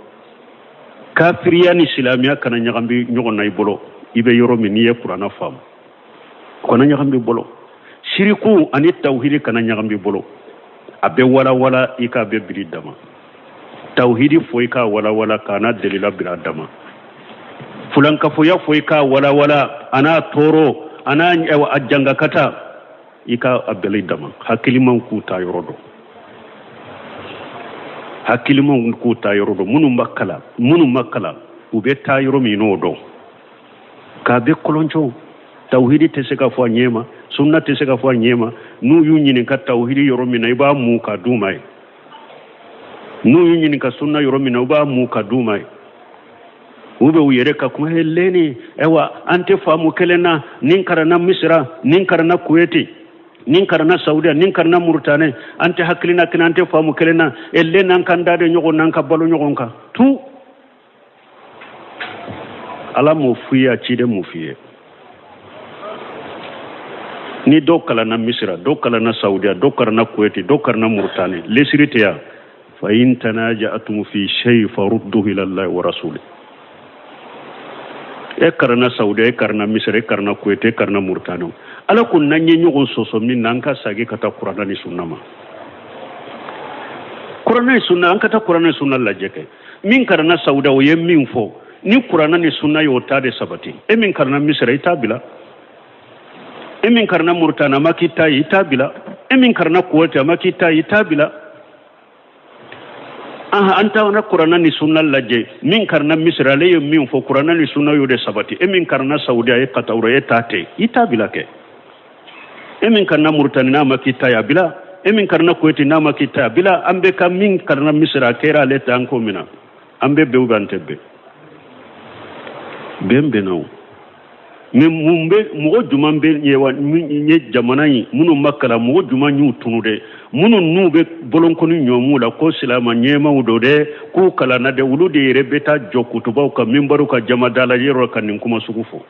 kafiriya ni silamɛya kana ɲagami ɲɔgɔn na i bolo. I bɛ yɔrɔ min, n'i ye kuranna faamu, kana ɲagami i bolo. Siriku ani tawhidi kana ɲagami i bolo. A bɛ walawala, i k'a bɛ biri dama. Tawhidi fo i k'a walawala k'a n'a delila bila dama. Fulankafoya fo i k'a walawala, a n'a tɔɔrɔ, a n'a a jangakata, i ka a bɛlɛ dama. Hakilimaw k'u ta yɔrɔ dɔn, hakilimaw k'u ta yɔrɔ dɔn. Minnu ma kalan, minnu ma kalan, u bɛ taa yɔrɔ min n'o dɔn k'a bɛ kɔlɔncɔ. Tawhidi tɛ se ka fɔ a ɲɛ ma, sunna tɛ se ka fɔ a ɲɛ ma. N'u y'u ɲininka tawhidi yɔrɔ min na, i b'a mu ka d'u ma ye. N'u y'u ɲininka sunna yɔrɔ min na, u b'a mu ka d'u ma ye. U bɛ u yɛrɛ ka kuma leni. Ayiwa, an tɛ faamu kelen na. Nin karanna Misira, nin karanna Kuweti, nin karanna Saudiya, nin karanna Murutane, an tɛ hakilina kelen, an tɛ faamu kelen na. E len an kan da de ɲɔgɔn na, an ka balo ɲɔgɔn kan tu. Ala m'o f'i ye, a ciden m'o f'i ye. Ni dɔw kalanna Misira, dɔw kalanna Saudiya, dɔw kalanna Kuweti, dɔw kalanna Murutane, lesiri tɛ yan. Fa in tanaja'atum fi shay farudduhu ila Allahi wa rasuli. E karanna Saudiya, e karanna Misira, e karanna Kuwait, e karanna Mauritanie. Ala ko n'an ye ɲɔgɔn sɔsɔ min na, an ka sagi ka taa Kuranɛ ni sunna ma. Kuranɛ ni sunna, an ka taa Kuranɛ ni sunna lajɛ kɛ. Min karanna Saudiya, o ye min fɔ, ni Kuranɛ ni sunna y'o ta de sabati. E min karanna Misira, i t'a bila. E min karanna Mauritanie, a ma k'i ta ye, i t'a bila. E min karanna Kuwait, a ma k'i ta ye, i t'a bila. An taara Kuranɛ ni sunna lajɛ. Min karanna Misira, ale ye min fɔ, Kuranɛ ni sunna y'o de sabati. E min karanna Saudiya, e Katawura, e ta tɛ, i t'a bila kɛ. E min karanna Mauritanie, n'a ma k'i ta ye, a bila. E min karanna Kuwait, n'a ma k'i ta ye, a bila. An bɛ ka min karanna Misira, a kɛra ale ta, an ko min na an bɛ bɛn ou bien an tɛ bɛn. Bɛn bɛnna o. Mais mun bɛ mɔgɔ jumɛn bɛ ɲɛ wa ye jamana in minnu ma kalan, mɔgɔ jumɛn y'u tunu dɛ, minnu n'u bɛ bolonkɔni ɲɔmu la ko silama ɲɛmaw don dɛ, k'u kalanna dɛ, olu de yɛrɛ bɛ taa jɔ kutubaw ka minbaru ka jamada la yɔrɔ ka nin kuma sugu fɔ.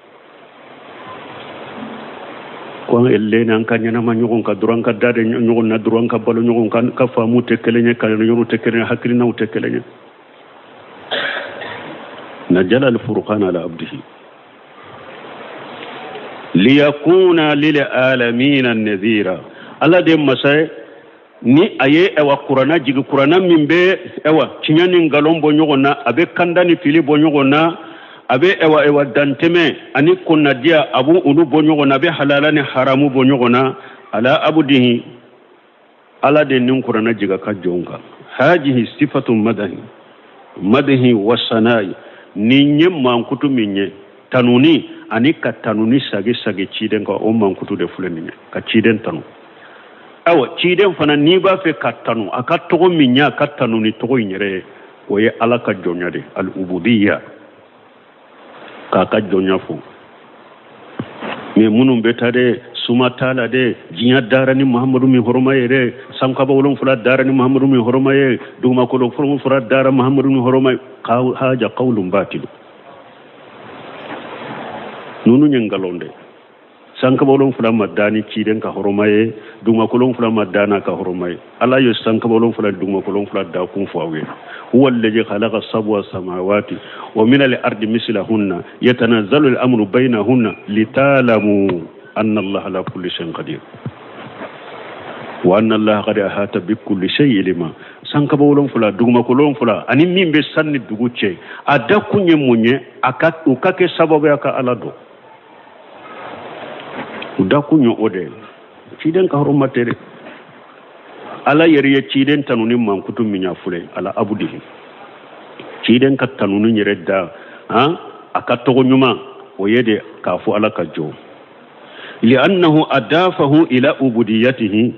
Ko an elen an ka ɲɛnama ɲɔgɔn kan dɔrɔn, an ka da de ɲɔgɔn na dɔrɔn, an ka balo ɲɔgɔn kan, ka faamu tɛ kelen ye, ka yɔrɔ tɛ kelen ye, hakilinaw tɛ kelen ye. Najala al-furqan ala abdihi liyakuna lil alamina nadhira. Ala de masa ye ni a ye ɛwa Kuranna jigi, Kuranna min bɛ ɛwa tiɲɛ ni nkalon bɔ ɲɔgɔn na, a bɛ kanda ni fili bɔ ɲɔgɔn na, a bɛ ɛwa ɛwa dantɛmɛ ani kunnadiya, a b'o olu bɔ ɲɔgɔn na, a bɛ halala ni haramu bɔ ɲɔgɔn na. Ala abudihi, Ala de nin Kuranna jigi a ka jɔn kan. Hajihi sifatu madahi madahi wasanayi, nin ye mankutu min ye tanuni ani ka tanuni sagi sagi ciden kan, o mankutu de filɛ nin ye, ka ciden tanu. Ayiwa, ciden fana n'i b'a fɛ ka tanu, a ka tɔgɔ min ye, a ka tanuni tɔgɔ in yɛrɛ ye, o ye Ala ka jɔnya de, al-ubudiyya, k'a ka jɔnya fɔ. Mais minnu bɛ taa dɛ, suma t'a la dɛ, diɲɛ dara ni Mahamadu min hɔrɔma ye dɛ, sankaba 7 dara ni Mahamadu min hɔrɔma ye, dugumakolo 7 dara Mahamadu min hɔrɔma ye, haja qawlun batilu. Ninnu ye nkalon de. Sankaba 7 ma da ni ciden ka hɔrɔma ye, dugumakolo 7 ma da n'a ka hɔrɔma ye. Ala ye sankaba 7 dugumakolo 7 da kun fɔ aw ye. Huwa alladhi khalaqa sab'a samawati wa min al-ardi mislahunna yatanazzalu al-amru baynahunna litalamu anna Allaha ala kulli shay'in qadir wa anna Allaha qad ahata bi kulli shay'in ilma. Sankaba 7, dugumakolo 7, ani min bɛ san ni dugu cɛ, a da kun ye mun ye? A ka u ka kɛ sababu ye ka Ala dɔn. U da kun ye o de ye. Ciden ka hɔrɔma tɛ dɛ. Ala yɛrɛ ye ciden tanu ni mankutu min y'a filɛ, ala abudihi, ciden ka tanuni yɛrɛ da han a ka tɔgɔ ɲuman o ye de k'a fɔ Ala ka jɔ. Li'annahu adafahu ila ubudiyatihi,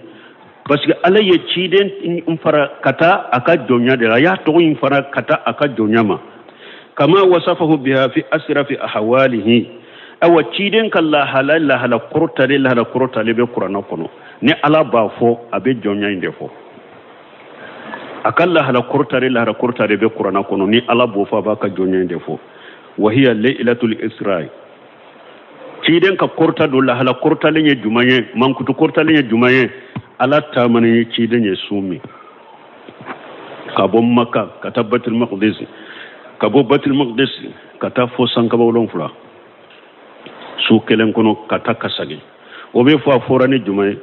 parce que Ala ye ciden in fara ka taa a ka jɔnya de la, a y'a tɔgɔ in fara ka taa a ka jɔnya ma. Kama wasafahu biha fi asrafi ahwalihi. Awa, ciden ka lahala lahala kɔrɔtalen lahala kɔrɔtalen bɛ Kuranɛ kɔnɔ. Ni Ala b'a fɔ, a bɛ jɔnya in de fɔ. A ka lahala kɔrɔtalen lahala kɔrɔtalen bɛ Kuranɛ kɔnɔ, ni Ala b'o fɔ, a b'a ka jɔnya in de fɔ. Wahiya laylatul isra. Ciden ka kɔrɔta don lahala kɔrɔtalen ye jumɛn ye? Mankutu kɔrɔtalen ye jumɛn ye? Ala taamani ye ciden ye su min ka bɔ Maka ka taa Batul Maqdis, ka bɔ Batul Maqdis ka taa fo sankaba 7, su kelen kɔnɔ ka taa ka segin. O bɛ fɔ, a fɔra ni jumɛn ye?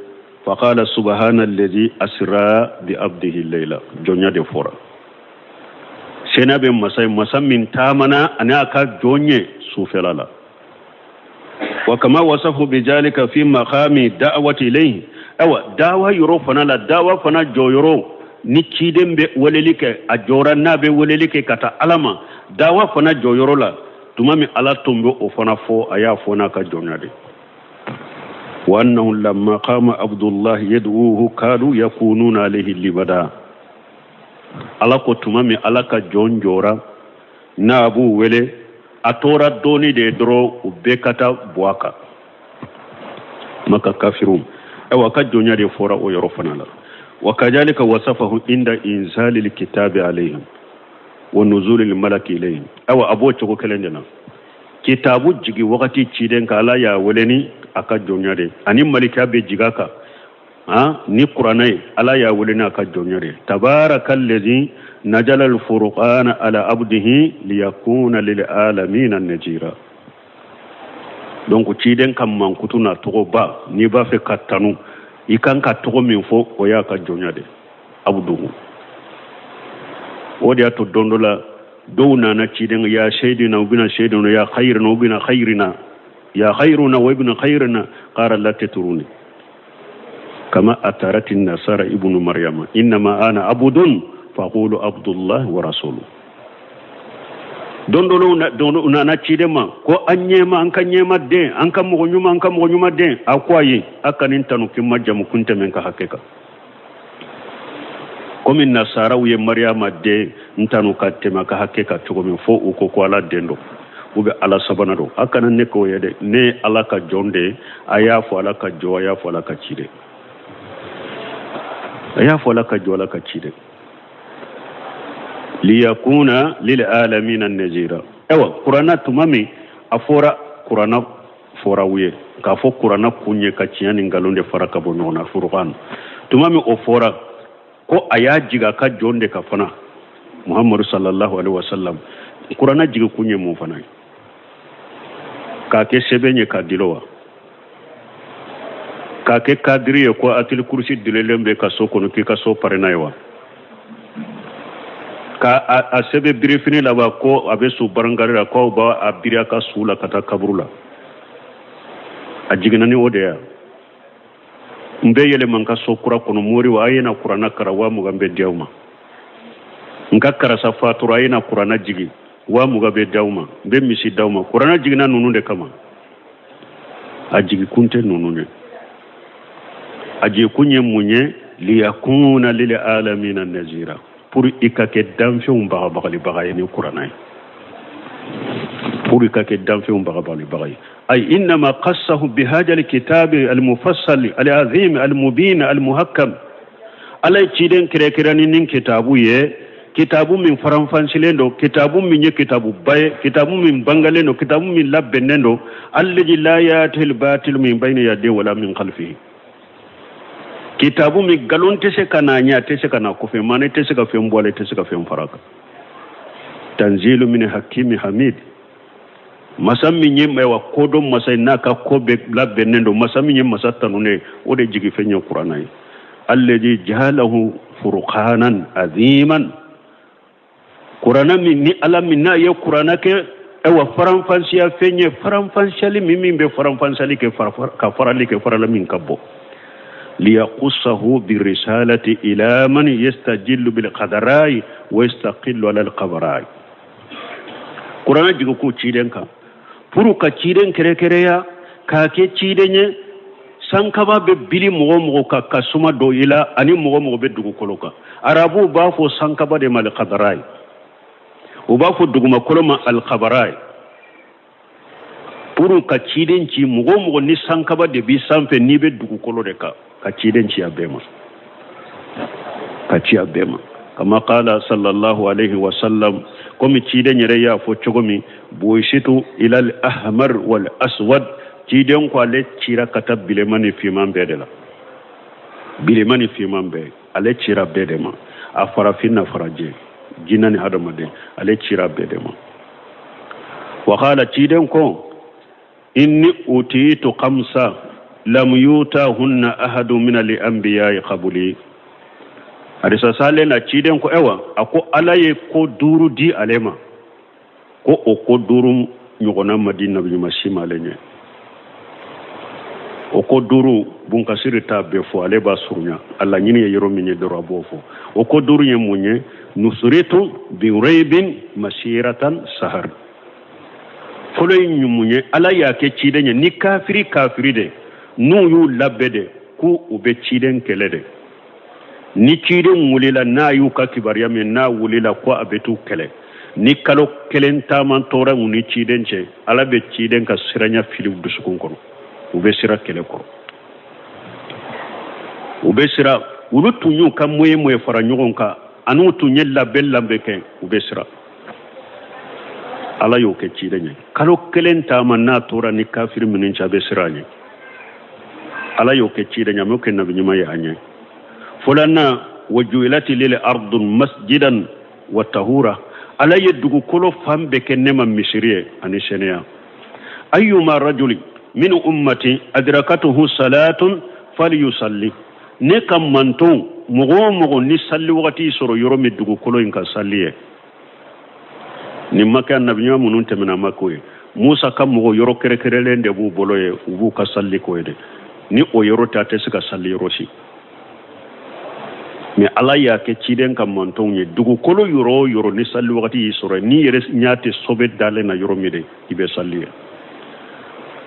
Faqala subhana alladhi asra bi abdihi layla. Jɔnya de fɔra. Sena bɛ masa ye, masa min taamana ani a ka jɔn ye sufɛla la. Wa kama wasafu bijalika fi maqami da'wati ilayhi. Awa, dawa yɔrɔ fana la, dawa fana jɔyɔrɔ ni ciden bɛ weleli kɛ, a jɔra n'a bɛ weleli kɛ ka taa Ala ma, dawa fana jɔyɔrɔ la, tuma min Ala tun bɛ o fana fɔ, a y'a fɔ n'a ka jɔnya de. Wa annahu lamma qama abdullahi yad'uhu kadu yakununa alayhi libada. Ala ko tuma min Ala ka jɔn jɔra n'a b'u wele, a tora dɔɔni de dɔrɔn, u bɛɛ ka taa bɔ a kan, Maka kafirun. Ayiwa, ka jɔnya de fɔra o yɔrɔ fana la. Wa kadhalika wasafahu inda inzalil kitabi alayhim wa nuzulil malaki ilayhim. Ayiwa, a b'o cogo kelen de la. Kitabu jigi wagati ciden ka, Ala y'a wele ni a ka jɔnya de, ani malika bɛ jigin a kan han ni Kuranɛ ye, Ala y'a wele n'a ka jɔnya de. Tabarakallazi najala alfurqana ala abdihi liyakuna lil alamina najira. Donc ciden ka mankutu n'a tɔgɔba, n'i b'a fɛ ka tanu, i kan ka tɔgɔ min fɔ, o y'a ka jɔnya de, abuduhu. O de y'a to don dɔ la, dɔw nana ciden ya seydina u bina seydina ya khayrina u bina khayrina ya khayruna wa ibna khayrina, qala la tatruni kama atarati nasara ibnu maryama, innama ana abudun faqulu abdullah wa rasuluhu. Don dɔ la, u nana ciden ma ko an ɲɛma, an ka ɲɛma den, an ka mɔgɔ ɲuman, an ka mɔgɔ ɲuman den. A ko ayi, a kana n tanu k'i ma jamu kun tɛmɛ n ka hakɛ kan, komi nasaraw ye Mariyama den n tanu ka tɛmɛ a ka hakɛ kan cogo min, fo u ko ko Ala den don u bɛ Ala sabanan don. A kana ne k'o ye dɛ, ne ye Ala ka jɔn de ye. A y'a fɔ Ala ka jɔn, a y'a fɔ Ala ka ciden, a y'a fɔ Ala ka jɔn, Ala ka ciden. Liyakuna lil alamina nazira. Ayiwa, Kuranna, tuma min a fɔra, Kuranna fɔra u ye k'a fɔ Kuranna kun ye ka tiɲɛ ni nkalon de fara ka bɔ ɲɔgɔn na, furukan. Tuma min o fɔra ko a y'a jigin a ka jɔn de kan fana, Muhammadu sallallahu alaihi wasallam, Kuranna jigi kun ye mun fana ye? K'a kɛ sɛbɛn ye k'a dilo wa? K'a kɛ kadiri ye ko atili kurusi dilen bɛ ka so kɔnɔ k'i ka so pari n'a ye wa? Ka a sɛbɛn birifini la wa, ko a bɛ su barankari la, k'aw b'a a biri a ka su la ka taa kaburu la? A jiginna ni o de ye. N bɛ yɛlɛma n ka so kura kɔnɔ, moriw, a ye na Kuranna karan, 20,000 bɛ di aw ma. N ka karisa fatura, a ye na Kuranna jigin, 20,000 bɛ di aw ma, n bɛ misi d'aw ma. Kuranna jiginna ninnu de kama? A jigi kun tɛ ninnu ye. A jigi kun ye mun ye? Liyakuna lil alamina nazira, pour i ka kɛ danfɛnw bagabagalibaga ye ni Kuranna ye, pour i ka kɛ danfɛnw bagabagalibaga ye. Ay innama qassahu bihada alkitabi almufassal alazim almubin almuhakkam. Ala ye ciden kɛrɛnkɛrɛn ni nin kitabu ye, kitabu min faranfansilen don, kitabu min ye kitabuba ye, kitabu min bangalen don, kitabu min labɛnnen don, allazi la yatihi albatil min bayni yadayhi wala min khalfihi, kitabu min nkalon tɛ se ka n'a ɲɛ, a tɛ se ka n'a kɔfɛ, maana tɛ se ka fɛn bɔ a la, tɛ se ka fɛn fara a kan. Tanzilu min hakimi hamid. Masa min ye ayiwa kodɔn masa ye, n'a ka ko bɛɛ labɛnnen don, masa min ye masa tanunen ye, o de jigifɛn ye Kuranna ye. Allazi jalahu furqanan aziman. Kuranna min ni Ala min n'a ye Kuranna kɛ ayiwa faranfansiya fɛn ye, faranfansiyali min bɛ faranfansiyali kɛ, ka farali kɛ, farala min ka bɔ. Liyaqusahu birisalati ila man yastajillu bilqadarai wa yastaqillu ala alqabarai. Kuranna jigi ko ciden kan pour ka ciden kɛrɛkɛrɛya k'a kɛ ciden ye. Sankaba bɛ bili mɔgɔ mɔgɔ kan ka suma don i la, ani mɔgɔ mɔgɔ bɛ dugukolo kan. Arabuw b'a fɔ sankaba de ma alkadarai, u b'a fɔ dugumakolo ma alkabarai. Pour ka ciden ci mɔgɔ o mɔgɔ ni sankaba de b'i sanfɛ, n'i bɛ dugukolo de kan, ka ciden ci a bɛɛ ma, ka ci a bɛɛ ma. Kama qala sallallahu alaihi wa sallam, komi ciden yɛrɛ y'a fɔ cogo min, buisitu ilal ahmar wal aswad. Ciden ko ale cira ka taa bilenman ni finman bɛɛ de la, bilenman ni finman bɛɛ, ale cira bɛɛ de ma, a farafin na farajɛ, jinɛ ni hadamaden, ale cira bɛɛ de ma. Wa qala, ciden ko inni utitu khamsa lam yutahunna ahadu min al anbiya'i qabli. Hadisa salen na, ciden ko ewa, a ko Ala ye ko duuru di ale ma, ko o ko duuru ɲɔgɔnna ma di nabi ɲuman si ma ale ɲɛ. O ko duuru, Bunkasiri t'a bɛɛ fɔ, ale b'a surunya, a laɲini ye yɔrɔ min ye dɔrɔn, a b'o fɔ. O ko duuru ye mun ye? Nusuritu birebin masiratan sahar. Fɔlɔ ye mun ye? Ala y'a kɛ ciden ye ni kafiri kafiri de n'u y'u labɛn de k'u u bɛ ciden kɛlɛ de, ni ciden wulila, n'a y'u ka kibaruya min, n'a wulila ko a bɛ t'u kɛlɛ, ni kalo kelen taama tora u ni ciden cɛ, Ala bɛ ciden ka siranya fili u dusukun kɔnɔ, u bɛ sira kɛlɛ kɔrɔ, u bɛ sira. Olu tun y'u ka moyen moyen fara ɲɔgɔn kan, an'u tun ye labɛn labɛn kɛ, u bɛ sira. Ala y'o kɛ ciden ye, kalo kelen taama n'a tora ni kafiri minnu cɛ, a bɛ siran a ɲɛ. Ala y'o kɛ ciden ye, a m'o kɛ nabi ɲuman ye a ɲɛ. Filanan, wa ju'ilati lil ardu masjidan wa tahura. Ala ye dugukolo fan bɛɛ kɛ ne ma misiri ye ani sɛnɛya. Ayyuma rajuli. min ummati adrakatuhu salatun falyusalli. Ne ka manton mɔgɔ o mɔgɔ ni salli wagati sɔrɔ yɔrɔ min dugukolo in kan salli ye. Nin ma kɛ nabiɲuman minnu tɛmɛna ma k'o ye. Musa ka mɔgɔ yɔrɔ kɛrɛkɛrɛlen de b'u bolo ye, u b'u ka salli k'o ye de. Ni o yɔrɔ tɛ, a tɛ se ka salli yɔrɔ si. Mais Ala y'a kɛ ciden ka mantonw ye, dugukolo yɔrɔ o yɔrɔ ni salli wagati y'i sɔrɔ, n'i yɛrɛ ɲɛ tɛ sobe dalen na yɔrɔ min de, i bɛ salli ye.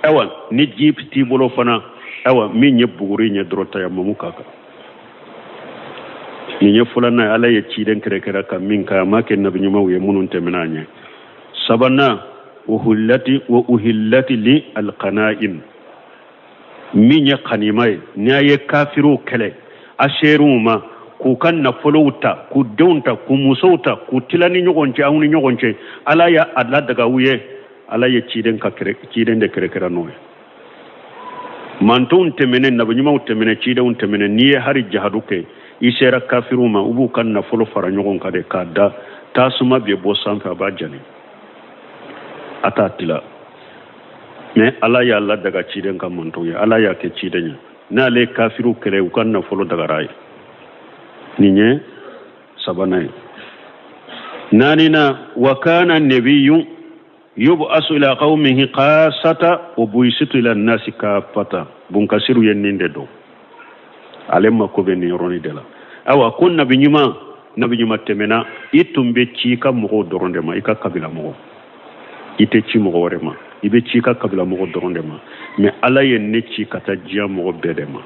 Ayiwa, ni ji t'i bolo fana, ayiwa, min ye buguri ɲɛ dɔrɔn, tayamamu k'a kan. Nin ye filanan ye, Ala ye ciden kɛrɛkɛrɛ ka min kɛ, a ma kɛ nabi ɲumanw ye minnu tɛmɛna a ɲɛ. Sabanan, wa uhillati li alqanaim, min ye kanima ye, n'a ye kafiriw kɛlɛ a ser'u ma k'u ka nafolow ta, k'u denw ta, k'u musow ta, k'u tila ni ɲɔgɔn cɛ, aw ni ɲɔgɔn cɛ, Ala y'a a ladaga u ye. Ala ye ciden ka kɛrɛ, ciden de kɛrɛkɛrɛ n'o ye. Mantonw tɛmɛnen, nabi ɲumanw tɛmɛnen, cidenw tɛmɛnen, n'i ye hari jahadu kɛ, i sera kafiriw ma, u b'u ka nafolo fara ɲɔgɔn kan de k'a da, tasuma bɛ bɔ sanfɛ, a b'a jani, a t'a tila. Mais Ala y'a ladaga ciden ka mantonw ye, Ala y'a kɛ ciden ye, n'ale ye kafiriw kɛlɛ, u ka nafolo dagara ye. Nin ye sabanan ye. Naaninan, wa kana nabiyu yub'asu ila qaumihi qasata wa buisitu ila nasi kafata. Bunkasiru ye nin de dɔn, ale mako bɛ nin yɔrɔnin de la. Ayiwa, ko nabi ɲuman, nabi ɲuman tɛmɛna, i tun bɛ ci i ka mɔgɔw dɔrɔn de ma, i ka kabila mɔgɔw, i tɛ ci mɔgɔ wɛrɛ ma, i bɛ ci i ka kabila mɔgɔ dɔrɔn de ma. Mais Ala ye ne ci ka taa diɲɛ mɔgɔ bɛɛ de ma,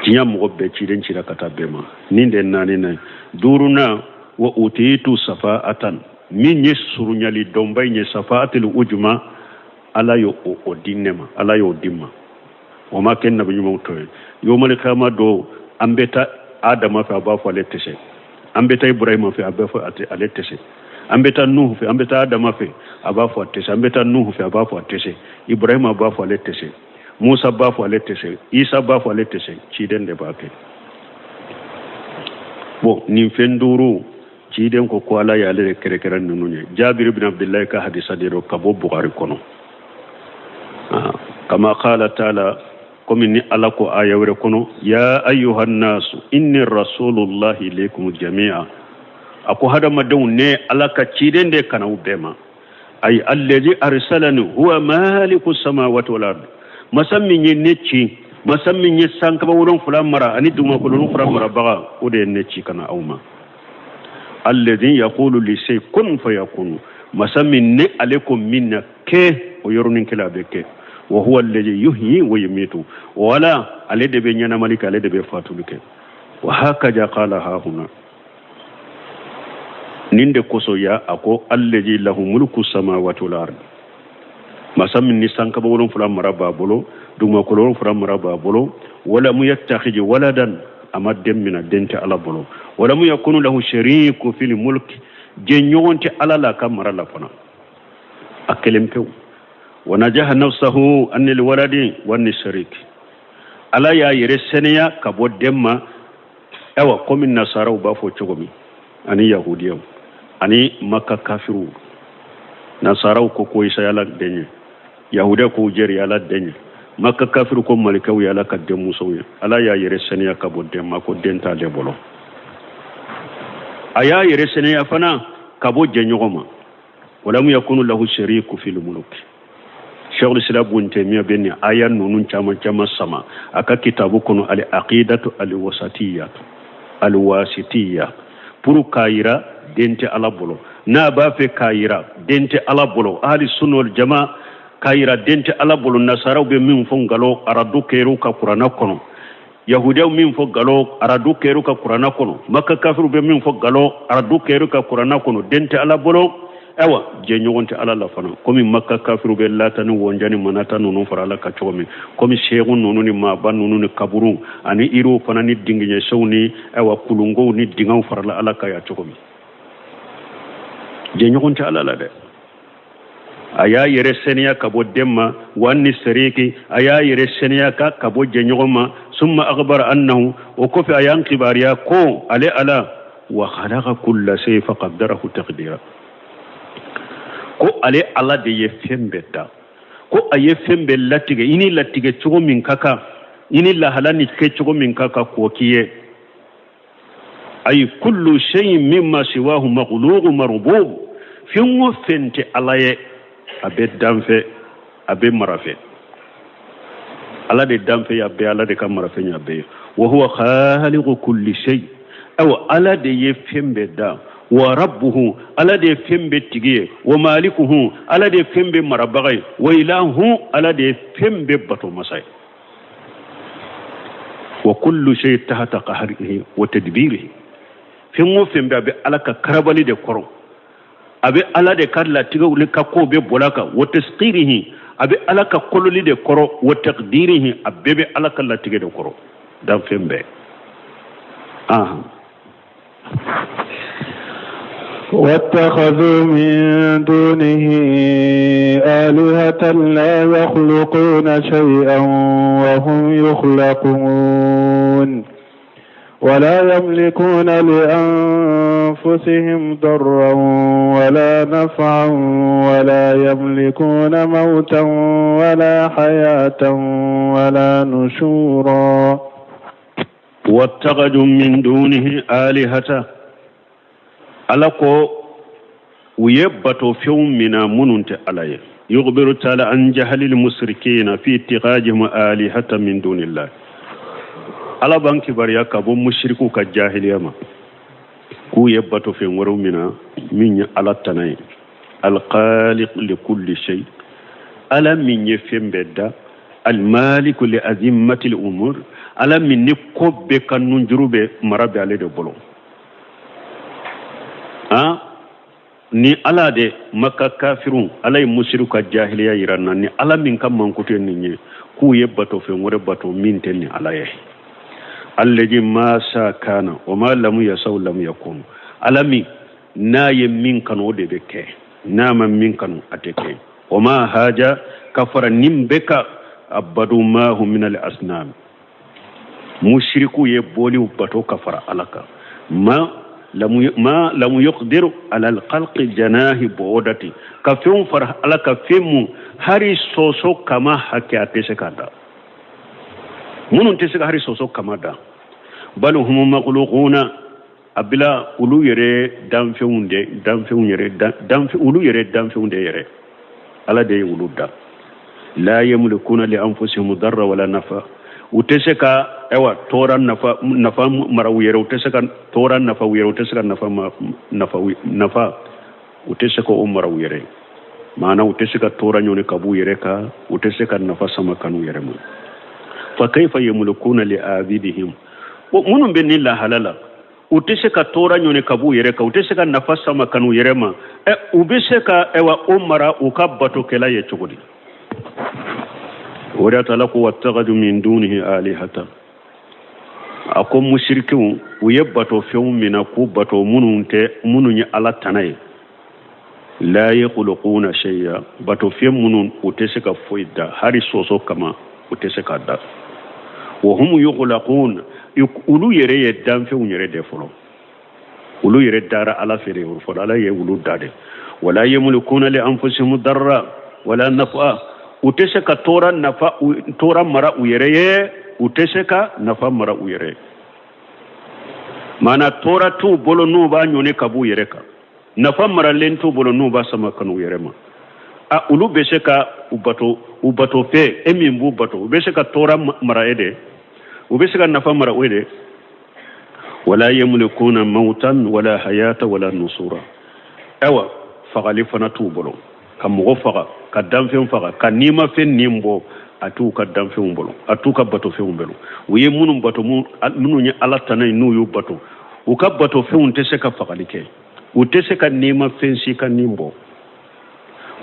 diɲɛ mɔgɔ bɛɛ, ciden cira ka taa bɛɛ ma. Nin de naaninan ye. Duurunan, wa utitu safa'atan, min ye surunyali dɔnba in ye, safa'atil ujma, Ala y'o o di ne ma, Ala y'o di n ma. O ma kɛ nabi ɲumanw tɔ ye. Yomali kiyama don, an bɛ taa Adama fɛ, a b'a fɔ ale tɛ se. An bɛ taa Ibrahima fɛ, a b'a fɔ ale tɛ se. An bɛ taa Nuhu fɛ, an bɛ taa Adama fɛ, a b'a fɔ a tɛ se. An bɛ taa Nuhu fɛ, a b'a fɔ a tɛ se. Ibrahima b'a fɔ ale tɛ se. Musa b'a fɔ ale tɛ se. Isa b'a fɔ ale tɛ se. Ciden de b'a kɛ. Bon, nin fɛn duuru, ciden ko ko Ala y'ale de kɛrɛkɛrɛ ninnu ye. Jabiri bin Abdullahi ka hadisa de don ka bɔ Bukhari kɔnɔ. Kama qala taala, komi ni Ala ko aya wɛrɛ kɔnɔ, ya ayyuhan nasu inni rasulullahi ilaykum jami'a. A ko hadamadenw, ne Ala ka ciden de kana u bɛɛ ma. Ay allazi arsalani huwa maliku samawati wal ard, masa min ye ne ci, masa min ye sankaba 7 mara ani dugumakolo 7 marabaga, o de ye ne ci ka na aw ma. Allazi yaqulu li shay kun fayakunu, masa min ne ale ko min na kɛ, o yɔrɔnin kelen a bɛ kɛ. Wa huwa allazi yuhyi wa yumitu, wala ale de bɛ ɲɛnamali kɛ, ale de bɛ fatuli kɛ. Wa hakaja qala ha huna, nin de kosɔn ya a ko allazi lahu mulku samawati wal ard, masa min ni sankaba 7 mara b'a bolo, dugumakolo 7 mara b'a bolo. Walamu yattakhiji waladan, a ma den mina, den tɛ Ala bolo. Walamu yakunu lahu shariku fil mulki, jɛɲɔgɔn tɛ Ala la a ka mara la fana, a kelen pewu. Wa najaha nafsahu anil waladi wa ni shariki, Ala y'a yɛrɛ sɛnɛya ka bɔ den ma. Ayiwa, komi nasaraw b'a fɔ cogo min, ani yahudiyaw ani maka kafiriw. Nasaraw ko ko Isa y'Ala den ye, yahudiyaw ko Uzɛri y'Ala den ye, maka kafiriw ko malikaw y'Ala ka denmusow ye. Ala y'a yɛrɛ sɛnɛya ka bɔ den ma, ko den t'ale bolo. A y'a yɛrɛ sɛnɛya fana ka bɔ jɛɲɔgɔn ma. Walamu yakunu lahu shariku fil mulk. Sheikhul Islam Ibn Taymiyyah bɛ nin aya ninnu caman caman sama a ka kitabu kɔnɔ, al aqidatu al wasatiyya, al wasitiyya, pour k'a yira den tɛ Ala bolo. N'a b'a fɛ k'a yira den tɛ Ala bolo, ahli sunna wal jama k'a yira den tɛ Ala bolo. Nasaraw bɛ min fɔ nkalon, aradu kɛr'u ka kuranɛ kɔnɔ. Yahudiyaw min fɔ nkalon, aradu kɛr'u ka kuranɛ kɔnɔ. Maka kafiriw bɛ min fɔ nkalon, aradu kɛr'u ka kuranɛ kɔnɔ. Den tɛ Ala bolo, ayiwa, jɛɲɔgɔn tɛ Ala la fana. Komi maka kafiriw bɛ Lata ni Wɔnja ni Manata ninnu fara Ala kan cogo min, komi seegu ninnu ni maaba ninnu ni kaburu ani yiriw fana ni dingiɲɛsɛw ni ayiwa kulunkow ni dingɛw farala Ala kan yan cogo min, jɛɲɔgɔn tɛ Ala la dɛ. A y'a yɛrɛ sɛnɛya ka bɔ den ma, wa ni seriki, a y'a yɛrɛ sɛnɛya ka bɔ jɛɲɔgɔn ma. Summa akhbara annahu, o kɔfɛ a y'an kibaruya ko ale Ala wa khalaqa kulla shay fa qaddarahu taqdira, ko ale Ala de ye fɛn bɛɛ da. Ko a ye fɛn bɛɛ latigɛ, i ni latigɛ cogo min ka kan, i ni lahala ni kɛ cogo min ka kan, k'o k'i ye. Ayi kullu shay'in mimma siwahu makhluqun marbub, fɛn o fɛn tɛ Ala ye, a bɛ danfɛn, a bɛ marafɛn. Ala de danfɛn y'a bɛɛ, Ala de ka marafɛn y'a bɛɛ ye. Wa huwa khaliqu kulli shay, awa Ala de ye fɛn bɛɛ da. Wa rabbuhu, Ala de ye fɛn bɛɛ tigi ye. Wa malikuhu, Ala de ye fɛn bɛɛ marabaga ye. Wa ilahu, Ala de ye fɛn bɛɛ bato masa ye. Wa kullu shay tahta qahrihi wa tadbirihi, fɛn o fɛn bɛ, a bɛ Ala ka karabali de kɔrɔ, a bɛ Ala de ka latigɛw ni ka kow bɛ bɔla kan. Wa tasqirihi, a bɛ Ala ka kololi de kɔrɔ. Wa taqdirihi, a bɛɛ bɛ Ala ka latigɛ de kɔrɔ, danfɛn bɛɛ. Ahan. واتخذوا من دونه آلهة لا يخلقون شيئا وهم يخلقون ولا يملكون لأنفسهم ضرا ولا نفعا ولا يملكون موتا ولا حياة ولا نشورا. واتخذوا من دونه آلهة, Ala ko u ye batofɛnw mina minnu tɛ Ala ye. Yukhbiru taala an jahalil musrikina fi ittikhajihim alihata min dunillah, Ala b'an kibaruya ka bɔ musirikiw ka jahiliya ma, k'u ye batofɛn wɛrɛw mina min ye Ala tana ye. Alkhaliq li kulli shay, Ala min ye fɛn bɛɛ da. Almaliku li azimmatil umur, Ala min ni ko bɛɛ ka nunjuru bɛ mara bɛ ale de bolo. Han, ni Ala de Maka kafirun, Ala ye musiriw ka jahiliya yira na ni Ala min ka mankutu ye nin ye, k'u ye batofɛn wɛrɛ bato min tɛ ni Ala ye. Allazi ma sa kana wa ma lam yasau lam yakun, Ala min n'a ye min kanu, o de bɛ kɛ, n'a ma min kanu, a tɛ kɛ. Wa ma haja ka fara nin bɛɛ kan, abadu ma hum min al asnam, musiriku ye boliw bato ka fara Ala kan. Ma lam yuqdiru ala alkhalqi janahi bu'udati, ka fɛnw fara Ala ka fɛn mun hari soso kama hakɛ a tɛ se ka da, minnu tɛ se ka hari soso kama da. Bal hum makhluquna, a bila olu yɛrɛ danfɛnw de, danfɛnw yɛrɛ danfɛn, olu yɛrɛ danfɛnw de yɛrɛ, Ala de ye olu da. La yamlikuna li anfusihim darra wala nafa, u tɛ se ka ayiwa tɔɔrɔ nafa mara u yɛrɛ, u tɛ se ka tɔɔrɔ nafa u yɛrɛ, u tɛ se ka nafa, u tɛ se ka o mara u yɛrɛ. Maana u tɛ se ka tɔɔrɔ ɲɔni ka b'u yɛrɛ kan, u tɛ se ka nafa sama ka n'u yɛrɛ ma. Fa kayfa yamlikuna li abidihim, minnu bɛ nin lahala la, u tɛ se ka tɔɔrɔ ɲɔni ka b'u yɛrɛ kan, u tɛ se ka nafa sama ka n'u yɛrɛ ma, ɛ u bɛ se ka ayiwa o mara u ka batokɛla ye cogo di? O de y'a to Ala ko wattakhadhu min dunihi alihata, a ko musirikiw u ye batofɛnw mina k'u bato minnu tɛ minnu ye Ala tana ye. La yakhluquna shay'a, batofɛn minnu u tɛ se ka foyi da, hari soso kama u tɛ se ka da. Wa hum yukhlaqun, olu yɛrɛ ye danfɛnw yɛrɛ de fɔlɔ, olu yɛrɛ dara Ala fɛ de fɔlɔ, Ala ye olu da de. Wala yamlikuna li anfusihim darra wala nafa, u tɛ se ka tɔɔrɔ nafa tɔɔrɔ mara u yɛrɛ ye, u tɛ se ka nafa mara u yɛrɛ ye. Maana tɔɔrɔ t'u bolo n'u b'a ɲɔni ka b'u yɛrɛ kan, nafa maralen t'u bolo n'u b'a sama ka n'u yɛrɛ ma. A olu bɛ se ka u bato, u bato fɛn e min b'u bato, u bɛ se ka tɔɔrɔ mara e de, u bɛ se ka nafa mara o de. Wala yamlikuna mautan wala hayata wala nusura, ayiwa fagali fana t'u bolo, ka mɔgɔ faga, ka danfɛn faga, ka nimafɛn nin bɔ, a t'u ka danfɛnw bolo, a t'u ka batofɛnw bolo. U ye minnu bato, minnu ye Ala tana ye, n'u y'u bato, u ka batofɛnw tɛ se ka fagali kɛ, u tɛ se ka nimafɛn si ka nin bɔ,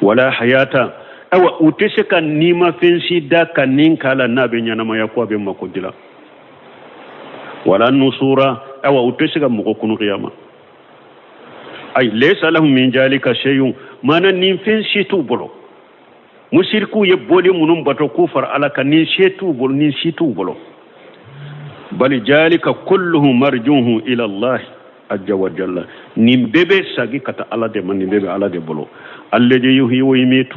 wala hayata, ayiwa u tɛ se ka nimafɛn si da ka nin k'a la n'a bɛ ɲɛnamaya ko a bɛ mako dilan, wala nusura, ayiwa u tɛ se ka mɔgɔ kunu kiyama. Ayi laysa lahum min jalika shay'un, maana nin fɛn si t'u bolo. Musirikiw ye boli minnu bato k'u fara Ala kan, nin si t'u bolo, nin si t'u bolo. Bali jalika kulluhu marjuhu ila Allah azza wa jalla, nin bɛɛ bɛ sagi ka taa Ala de ma, nin bɛɛ bɛ Ala de bolo. Alladhi yuhyi wa yumitu.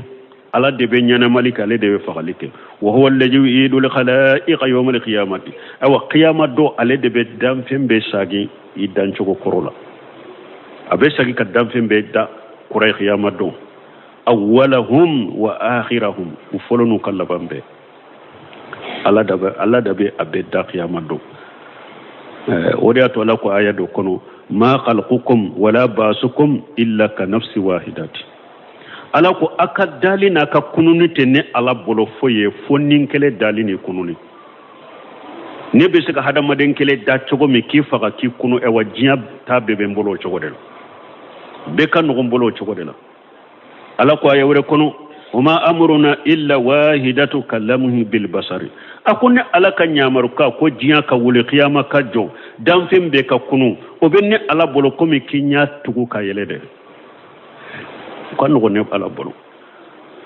Ala de bɛ ɲɛnamali kɛ, ale de bɛ fagali kɛ. Wa huwa allazi yu'idul khalaiqa yawmal qiyamati. Ayiwa, qiyama don, ale de bɛ danfɛn bɛɛ sagin i dancogo kɔrɔ la. A bɛ sagin ka danfɛn bɛɛ da kura ye qiyama don. Awwalahum wa akhirahum, u fɔlɔ n'u ka laban bɛɛ, Ala da bɛ, Ala da bɛ a bɛɛ da qiyama don. O de y'a to Ala ko aya dɔ kɔnɔ: ma khalqukum wala basukum illa ka nafsi wahidati. Ala ko a ka dali n'a ka kununi tɛ ne Ala bolo foyi ye fo ni kelen dali ni kununi. Ne bɛ se ka hadamaden kelen da cogo min k'i faga k'i kunu, ɛwa, diɲɛ ta bɛɛ bɛ n bolo o cogo de la, bɛɛ ka nɔgɔn n bolo o cogo de la. Ala ko aya wɛrɛ kɔnɔ: wama amuruna illa wahidatu kalamhi bilbasari. A ko ne Ala ka ɲamaruka ko diɲɛ ka wuli, kiyama ka jɔ, danfɛn bɛɛ ka kunu, o bɛ ne Ala bolo komi k'i ɲɛ tugu ka yɛlɛ dɛ, o ka nɔgɔn ne Ala bolo.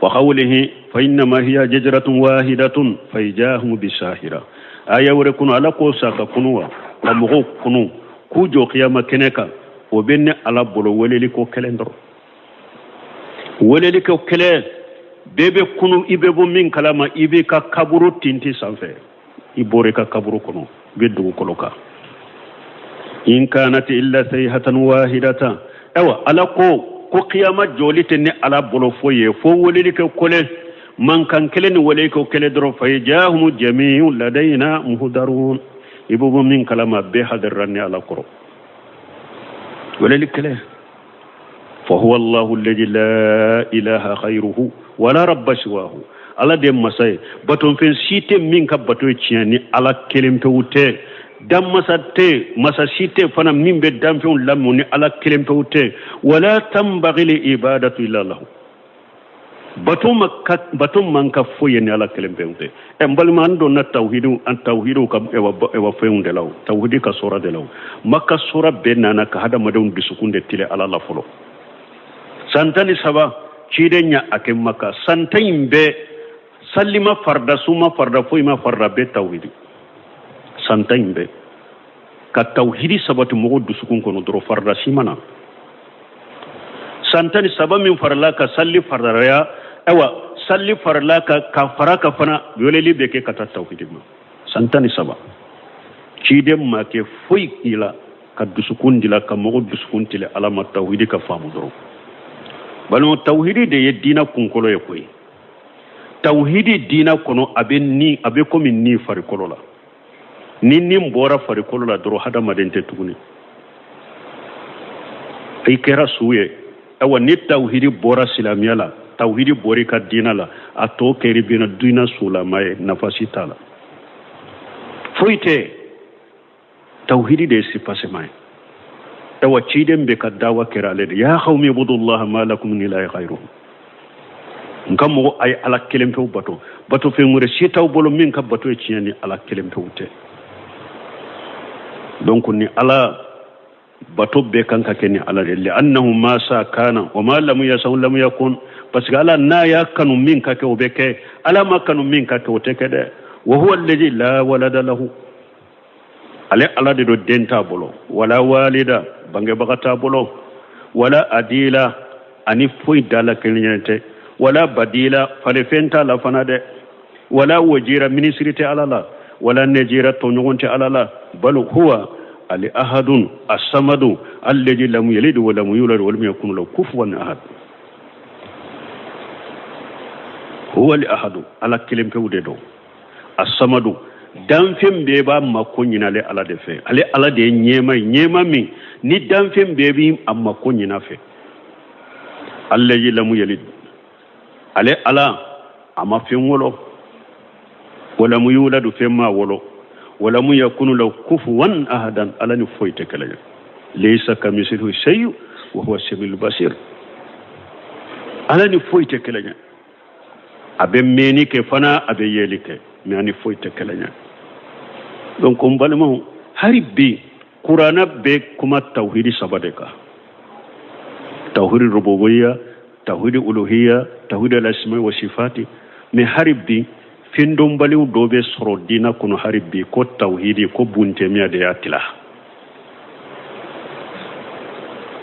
Wa qawlihi fa innama hiya jajratun wahidatun fa idahum bisahira. Aya wɛrɛ kɔnɔ, Ala ko sa ka kunu wa ka mɔgɔw kunu k'u jɔ kiyama kɛnɛ kan, o bɛ ne Ala bolo weleli ko kelen dɔrɔn, weleli ko kelen, bɛɛ bɛ kunu. I bɛ bɔ min kalama, i b'i ka kaburu tinti sanfɛ, i bɔra i ka kaburu kɔnɔ, i bɛ dugukolo kan. In kanat illa sayhatan wahidatan. Ayiwa, Ala ko kiyama jɔli tɛ ne Ala bolo foyi ye fo weleli ko kelen, mankan kelen ni weleli ko kelen dɔrɔn. Fa idahum jamiu ladayna muhdarun. I bɛ bɔ min kalama, bɛɛ hadarira ne Ala kɔrɔ, weleli kelen. Fa huwa Allahu alladhi la ilaha ghayruhu wala rabba siwahu. Ala de masa ye, batonfɛn si tɛ min ka bato ye tiɲɛ ni Ala kelen pewu tɛ. Dan masa tɛ, masa si tɛ fana min bɛ danfɛnw lamu ni Ala kelen pewu tɛ. Wala tanbaghi li ibadatu illa lahu. Bato ma ka, bato man ka foyi ye ni Ala kelen pewu tɛ. Ɛ, n balima, an donna tawhidu, an tawhidu ka ɛwa fɛnw de la, o tawhidi ka sɔrɔ de la. O Maka sɔrɔ bɛɛ nana ka hadamadenw dusukun de tile Ala la fɔlɔ. San 13 ciden ɲa a kɛ Maka, san 10 in bɛɛ salli ma farida, sun ma farida, foyi ma farida, bɛɛ tawhidi. San 10 in bɛɛ ka tawhidi sabati mɔgɔw dusukun kɔnɔ dɔrɔn, farida si ma na. San 13 min farala ka salli faridaya, ayiwa, salli farala ka fara ka fana weleli bɛ kɛ ka taa tawhidi ma. San 13 ciden ma kɛ foyi k'i la ka dusukun dila ka mɔgɔ dusukun tile Ala ma, tawhidi ka faamu dɔrɔn. Balima, tawhidi de ye diina kunkolo ye koyi. Tawhidi diina kɔnɔ, a bɛ ni, a bɛ komi ni farikolo la. Ni ni bɔra farikolo la dɔrɔn, hadamaden tɛ tuguni, i kɛra su ye. Ayiwa, ni tawhidi bɔra silamɛya la, tawhidi bɔra i ka diina la, a tɔ kɛra bina diina sulama ye, nafa si t'a la, foyi tɛ. Tawhidi de ye sipasema ye. Ayiwa, ciden bɛ ka dawa kɛra ale de: ya qawmi ibudullaha ma lakum min ilahi ghayruhu. N ka mɔgɔ, a ye Ala kelen pewu bato, bato fɛn wɛrɛ si t'aw bolo min ka bato ye tiɲɛ ni Ala kelen pewu tɛ. Donc ni Ala bato bɛɛ kan ka kɛ ni Ala de li annahu ma sa kana wa ma lam yasa lam yakun, parce que Ala n'a y'a kanu min ka kɛ, o bɛ kɛ. Ala ma kanu min ka kɛ, o tɛ kɛ dɛ. Wa huwa alladhi la walada lahu. Ale Ala de don, den t'a bolo, wala walida, bangebaga t'a bolo, wala adila, ani foyi dala kelen tɛ, wala badila, falefɛn t'a la fana dɛ, wala wajira, minisiri tɛ Ala la, wala nejira, tɔɲɔgɔn tɛ Ala la. Bal huwa al ahadun as-samadu alladhi lam yalid wa lam yulad wa lam yakun lahu kufuwan ahad. Huwa al ahadu, Ala kelen pewu de don. As-samadu, danfɛn bɛɛ b'a mako ɲini ale Ala de fɛ. Ale Ala de ye ɲɛma ye, ɲɛma min ni danfɛn bɛɛ bɛ a mako ɲini a fɛ. Alladhi lam yalid, ale Ala a ma fɛn wolo, wa lam yulad, fɛn ma wolo, wa lam yakun lahu kufuwan ahadan. Ala ni foyi tɛ kelen ye. Laysa kamislihi shay'un wa huwa samiul basir. Ala ni foyi tɛ kelen ye. A bɛ mɛnni kɛ fana, a bɛ yeli kɛ, mais a ni foyi tɛ kelen ye. Donc n balimaw, hali bi kuranɛ bɛ kuma tawhidi saba de kan: tawhidi rububiyya, tawhidi uluhiyya, tawhidi al-asma wa sifati. Mais hali bi fɛn dɔnbaliw dɔ bɛ sɔrɔ diinɛ kɔnɔ hali bi ko tawhidi ko buntɛmiya de y'a tila.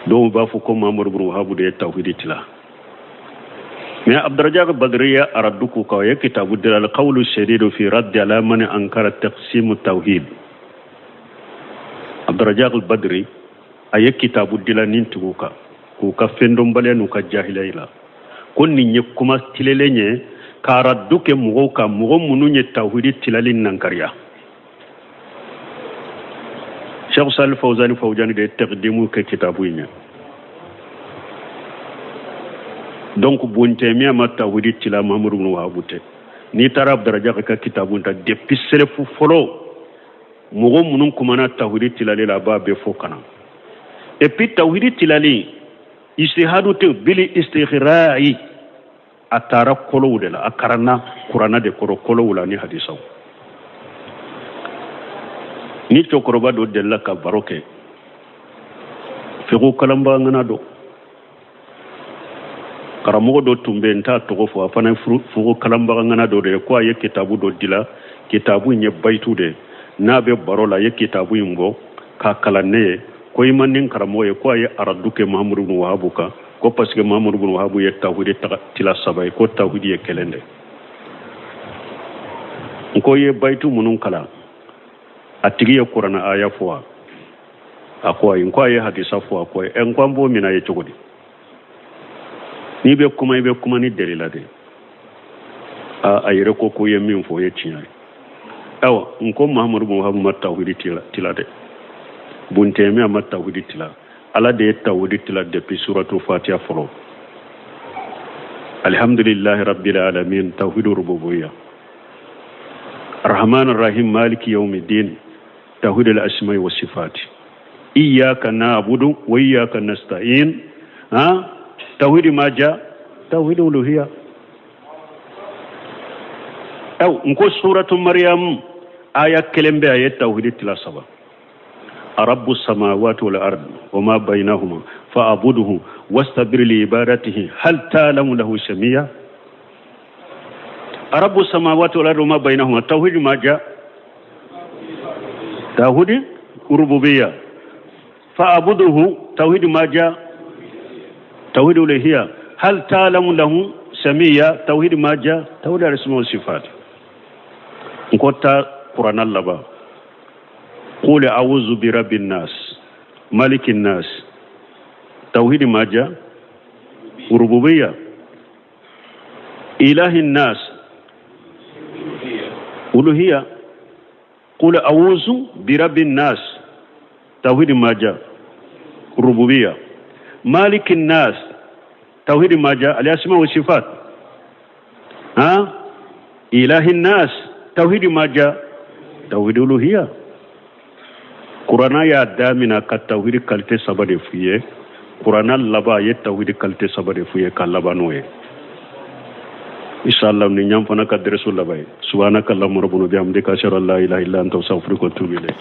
Dɔw b'a fɔ ko Muhammadu bin Wahabu de ye tawhidi tila. Mais Abdurajak Badri ye aradu k'u kan, o ye kitabu dila alqawlu shadidu fi raddi ala man ankara taqsimu tawhid. Abdurajak Badri a ye kitabu dila nin tigiw kan k'u ka fɛndɔnbaliya n'u ka jahiliya yira ko nin ye kuma tilelen ye ka aradu kɛ mɔgɔw kan, mɔgɔ minnu ye tawhidi tilali nankariya. Cheikh Salih Fawzani Fawzani de ye taqdimu kɛ kitabu in ye. Donc Bun Taymiya ma tawhidi tila, Muhammadu bin Wahabu tɛ. N'i taara Abdurajak ka kitabu ta, depuis selefu fɔlɔ mɔgɔ minnu kumana tawhidi tilali la, a b'a bɛɛ fɔ ka na. Et puis tawhidi tilali ijtihadu tɛ, bili istighra'i, a taara kolow de la, a karanna kuranna de kɔrɔ, kolow la ni hadisaw. Ni cɛkɔrɔba dɔ delila ka baro kɛ, fiqhu kalanbaga ŋana dɔ, karamɔgɔ dɔ tun bɛ yen, n t'a tɔgɔ fɔ, a fana ye fiqhu kalanbaga ŋana dɔ de ye, ko a ye kitabu dɔ dila, kitabu in ye bayitu de ye. N'a bɛ baro la, a ye kitabu in bɔ k'a kalan ne ye, ko i ma nin karamɔgɔ ye, ko a ye aradu kɛ Mahamadu bin Wahabu kan, ko parce que Mahamadu bin Wahabu ye tawhidi tila saba ye, ko tawhidi ye kelen de. N ko i ye bayitu minnu kalan, a tigi ye kuranɛ aya fɔ wa? A ko ayi. N ko a ye hadisa fɔ? A ko ayi. N ko an b'o minɛ a ye cogo di? N'i bɛ kuma, i bɛ kuma ni delila de. A yɛrɛ ko k'o ye min fɔ, o ye tiɲɛ ye. Ayiwa, n ko Mahamadu bin Wahabu ma tawhidi tila dɛ, Bun Taymiya ma tawhidi tila. Ala de ye tawhidi tila depuis suratu Fatiha fɔlɔ, alhamdulillahi rabbil alamin, tawhidu rububiyya, arrahman arrahim, maliki yawmiddin, tawhid al asma'i wa sifati, iyyaka na'budu wa iyyaka nasta'in, ha tawhid ma ja, tawhid uluhiyya. Aw n ko suratu Maryam aya kelen bɛ, a ye tawhidi tila saba, rabbu samawati wal ard wa ma bainahuma fa'budhu wastabir li ibadatihi hal ta'lamu lahu samia. Rabbu samawati wal ard wa ma bainahuma, tawhid ma ja, tawhid rububiyya, fa'budhu, tawhid ma ja, tawhid uluhiyya, hal ta'lamu lahu samia, tawhid ma ja, tawhid al-asma wa sifat. N ko ta Kurana laban, qul a'udhu bi rabbin nas malikin nas, tawhid ma ja, rububiyya, ilahin nas, uluhiyya, qul a'udhu bi rabbin nas, tawhid ma ja, rububiyya, malikin nas, tawhid ma ja, al-asma wa sifat, ha ilahin nas, tawhid ma ja, tawhid uluhiyya. Kurana y'a damina ka tawhid qualité saba de f'i ye. Kurana laban, a ye tawhid qualité saba de f'i ye ka laban n'o ye. Inshallah, ni ɲan fana ka dɛrɛso laban ye. Subhanaka allahumma rabbana bihamdika, ashhadu an la ilaha illa anta, astaghfiruka wa atubu ilayk.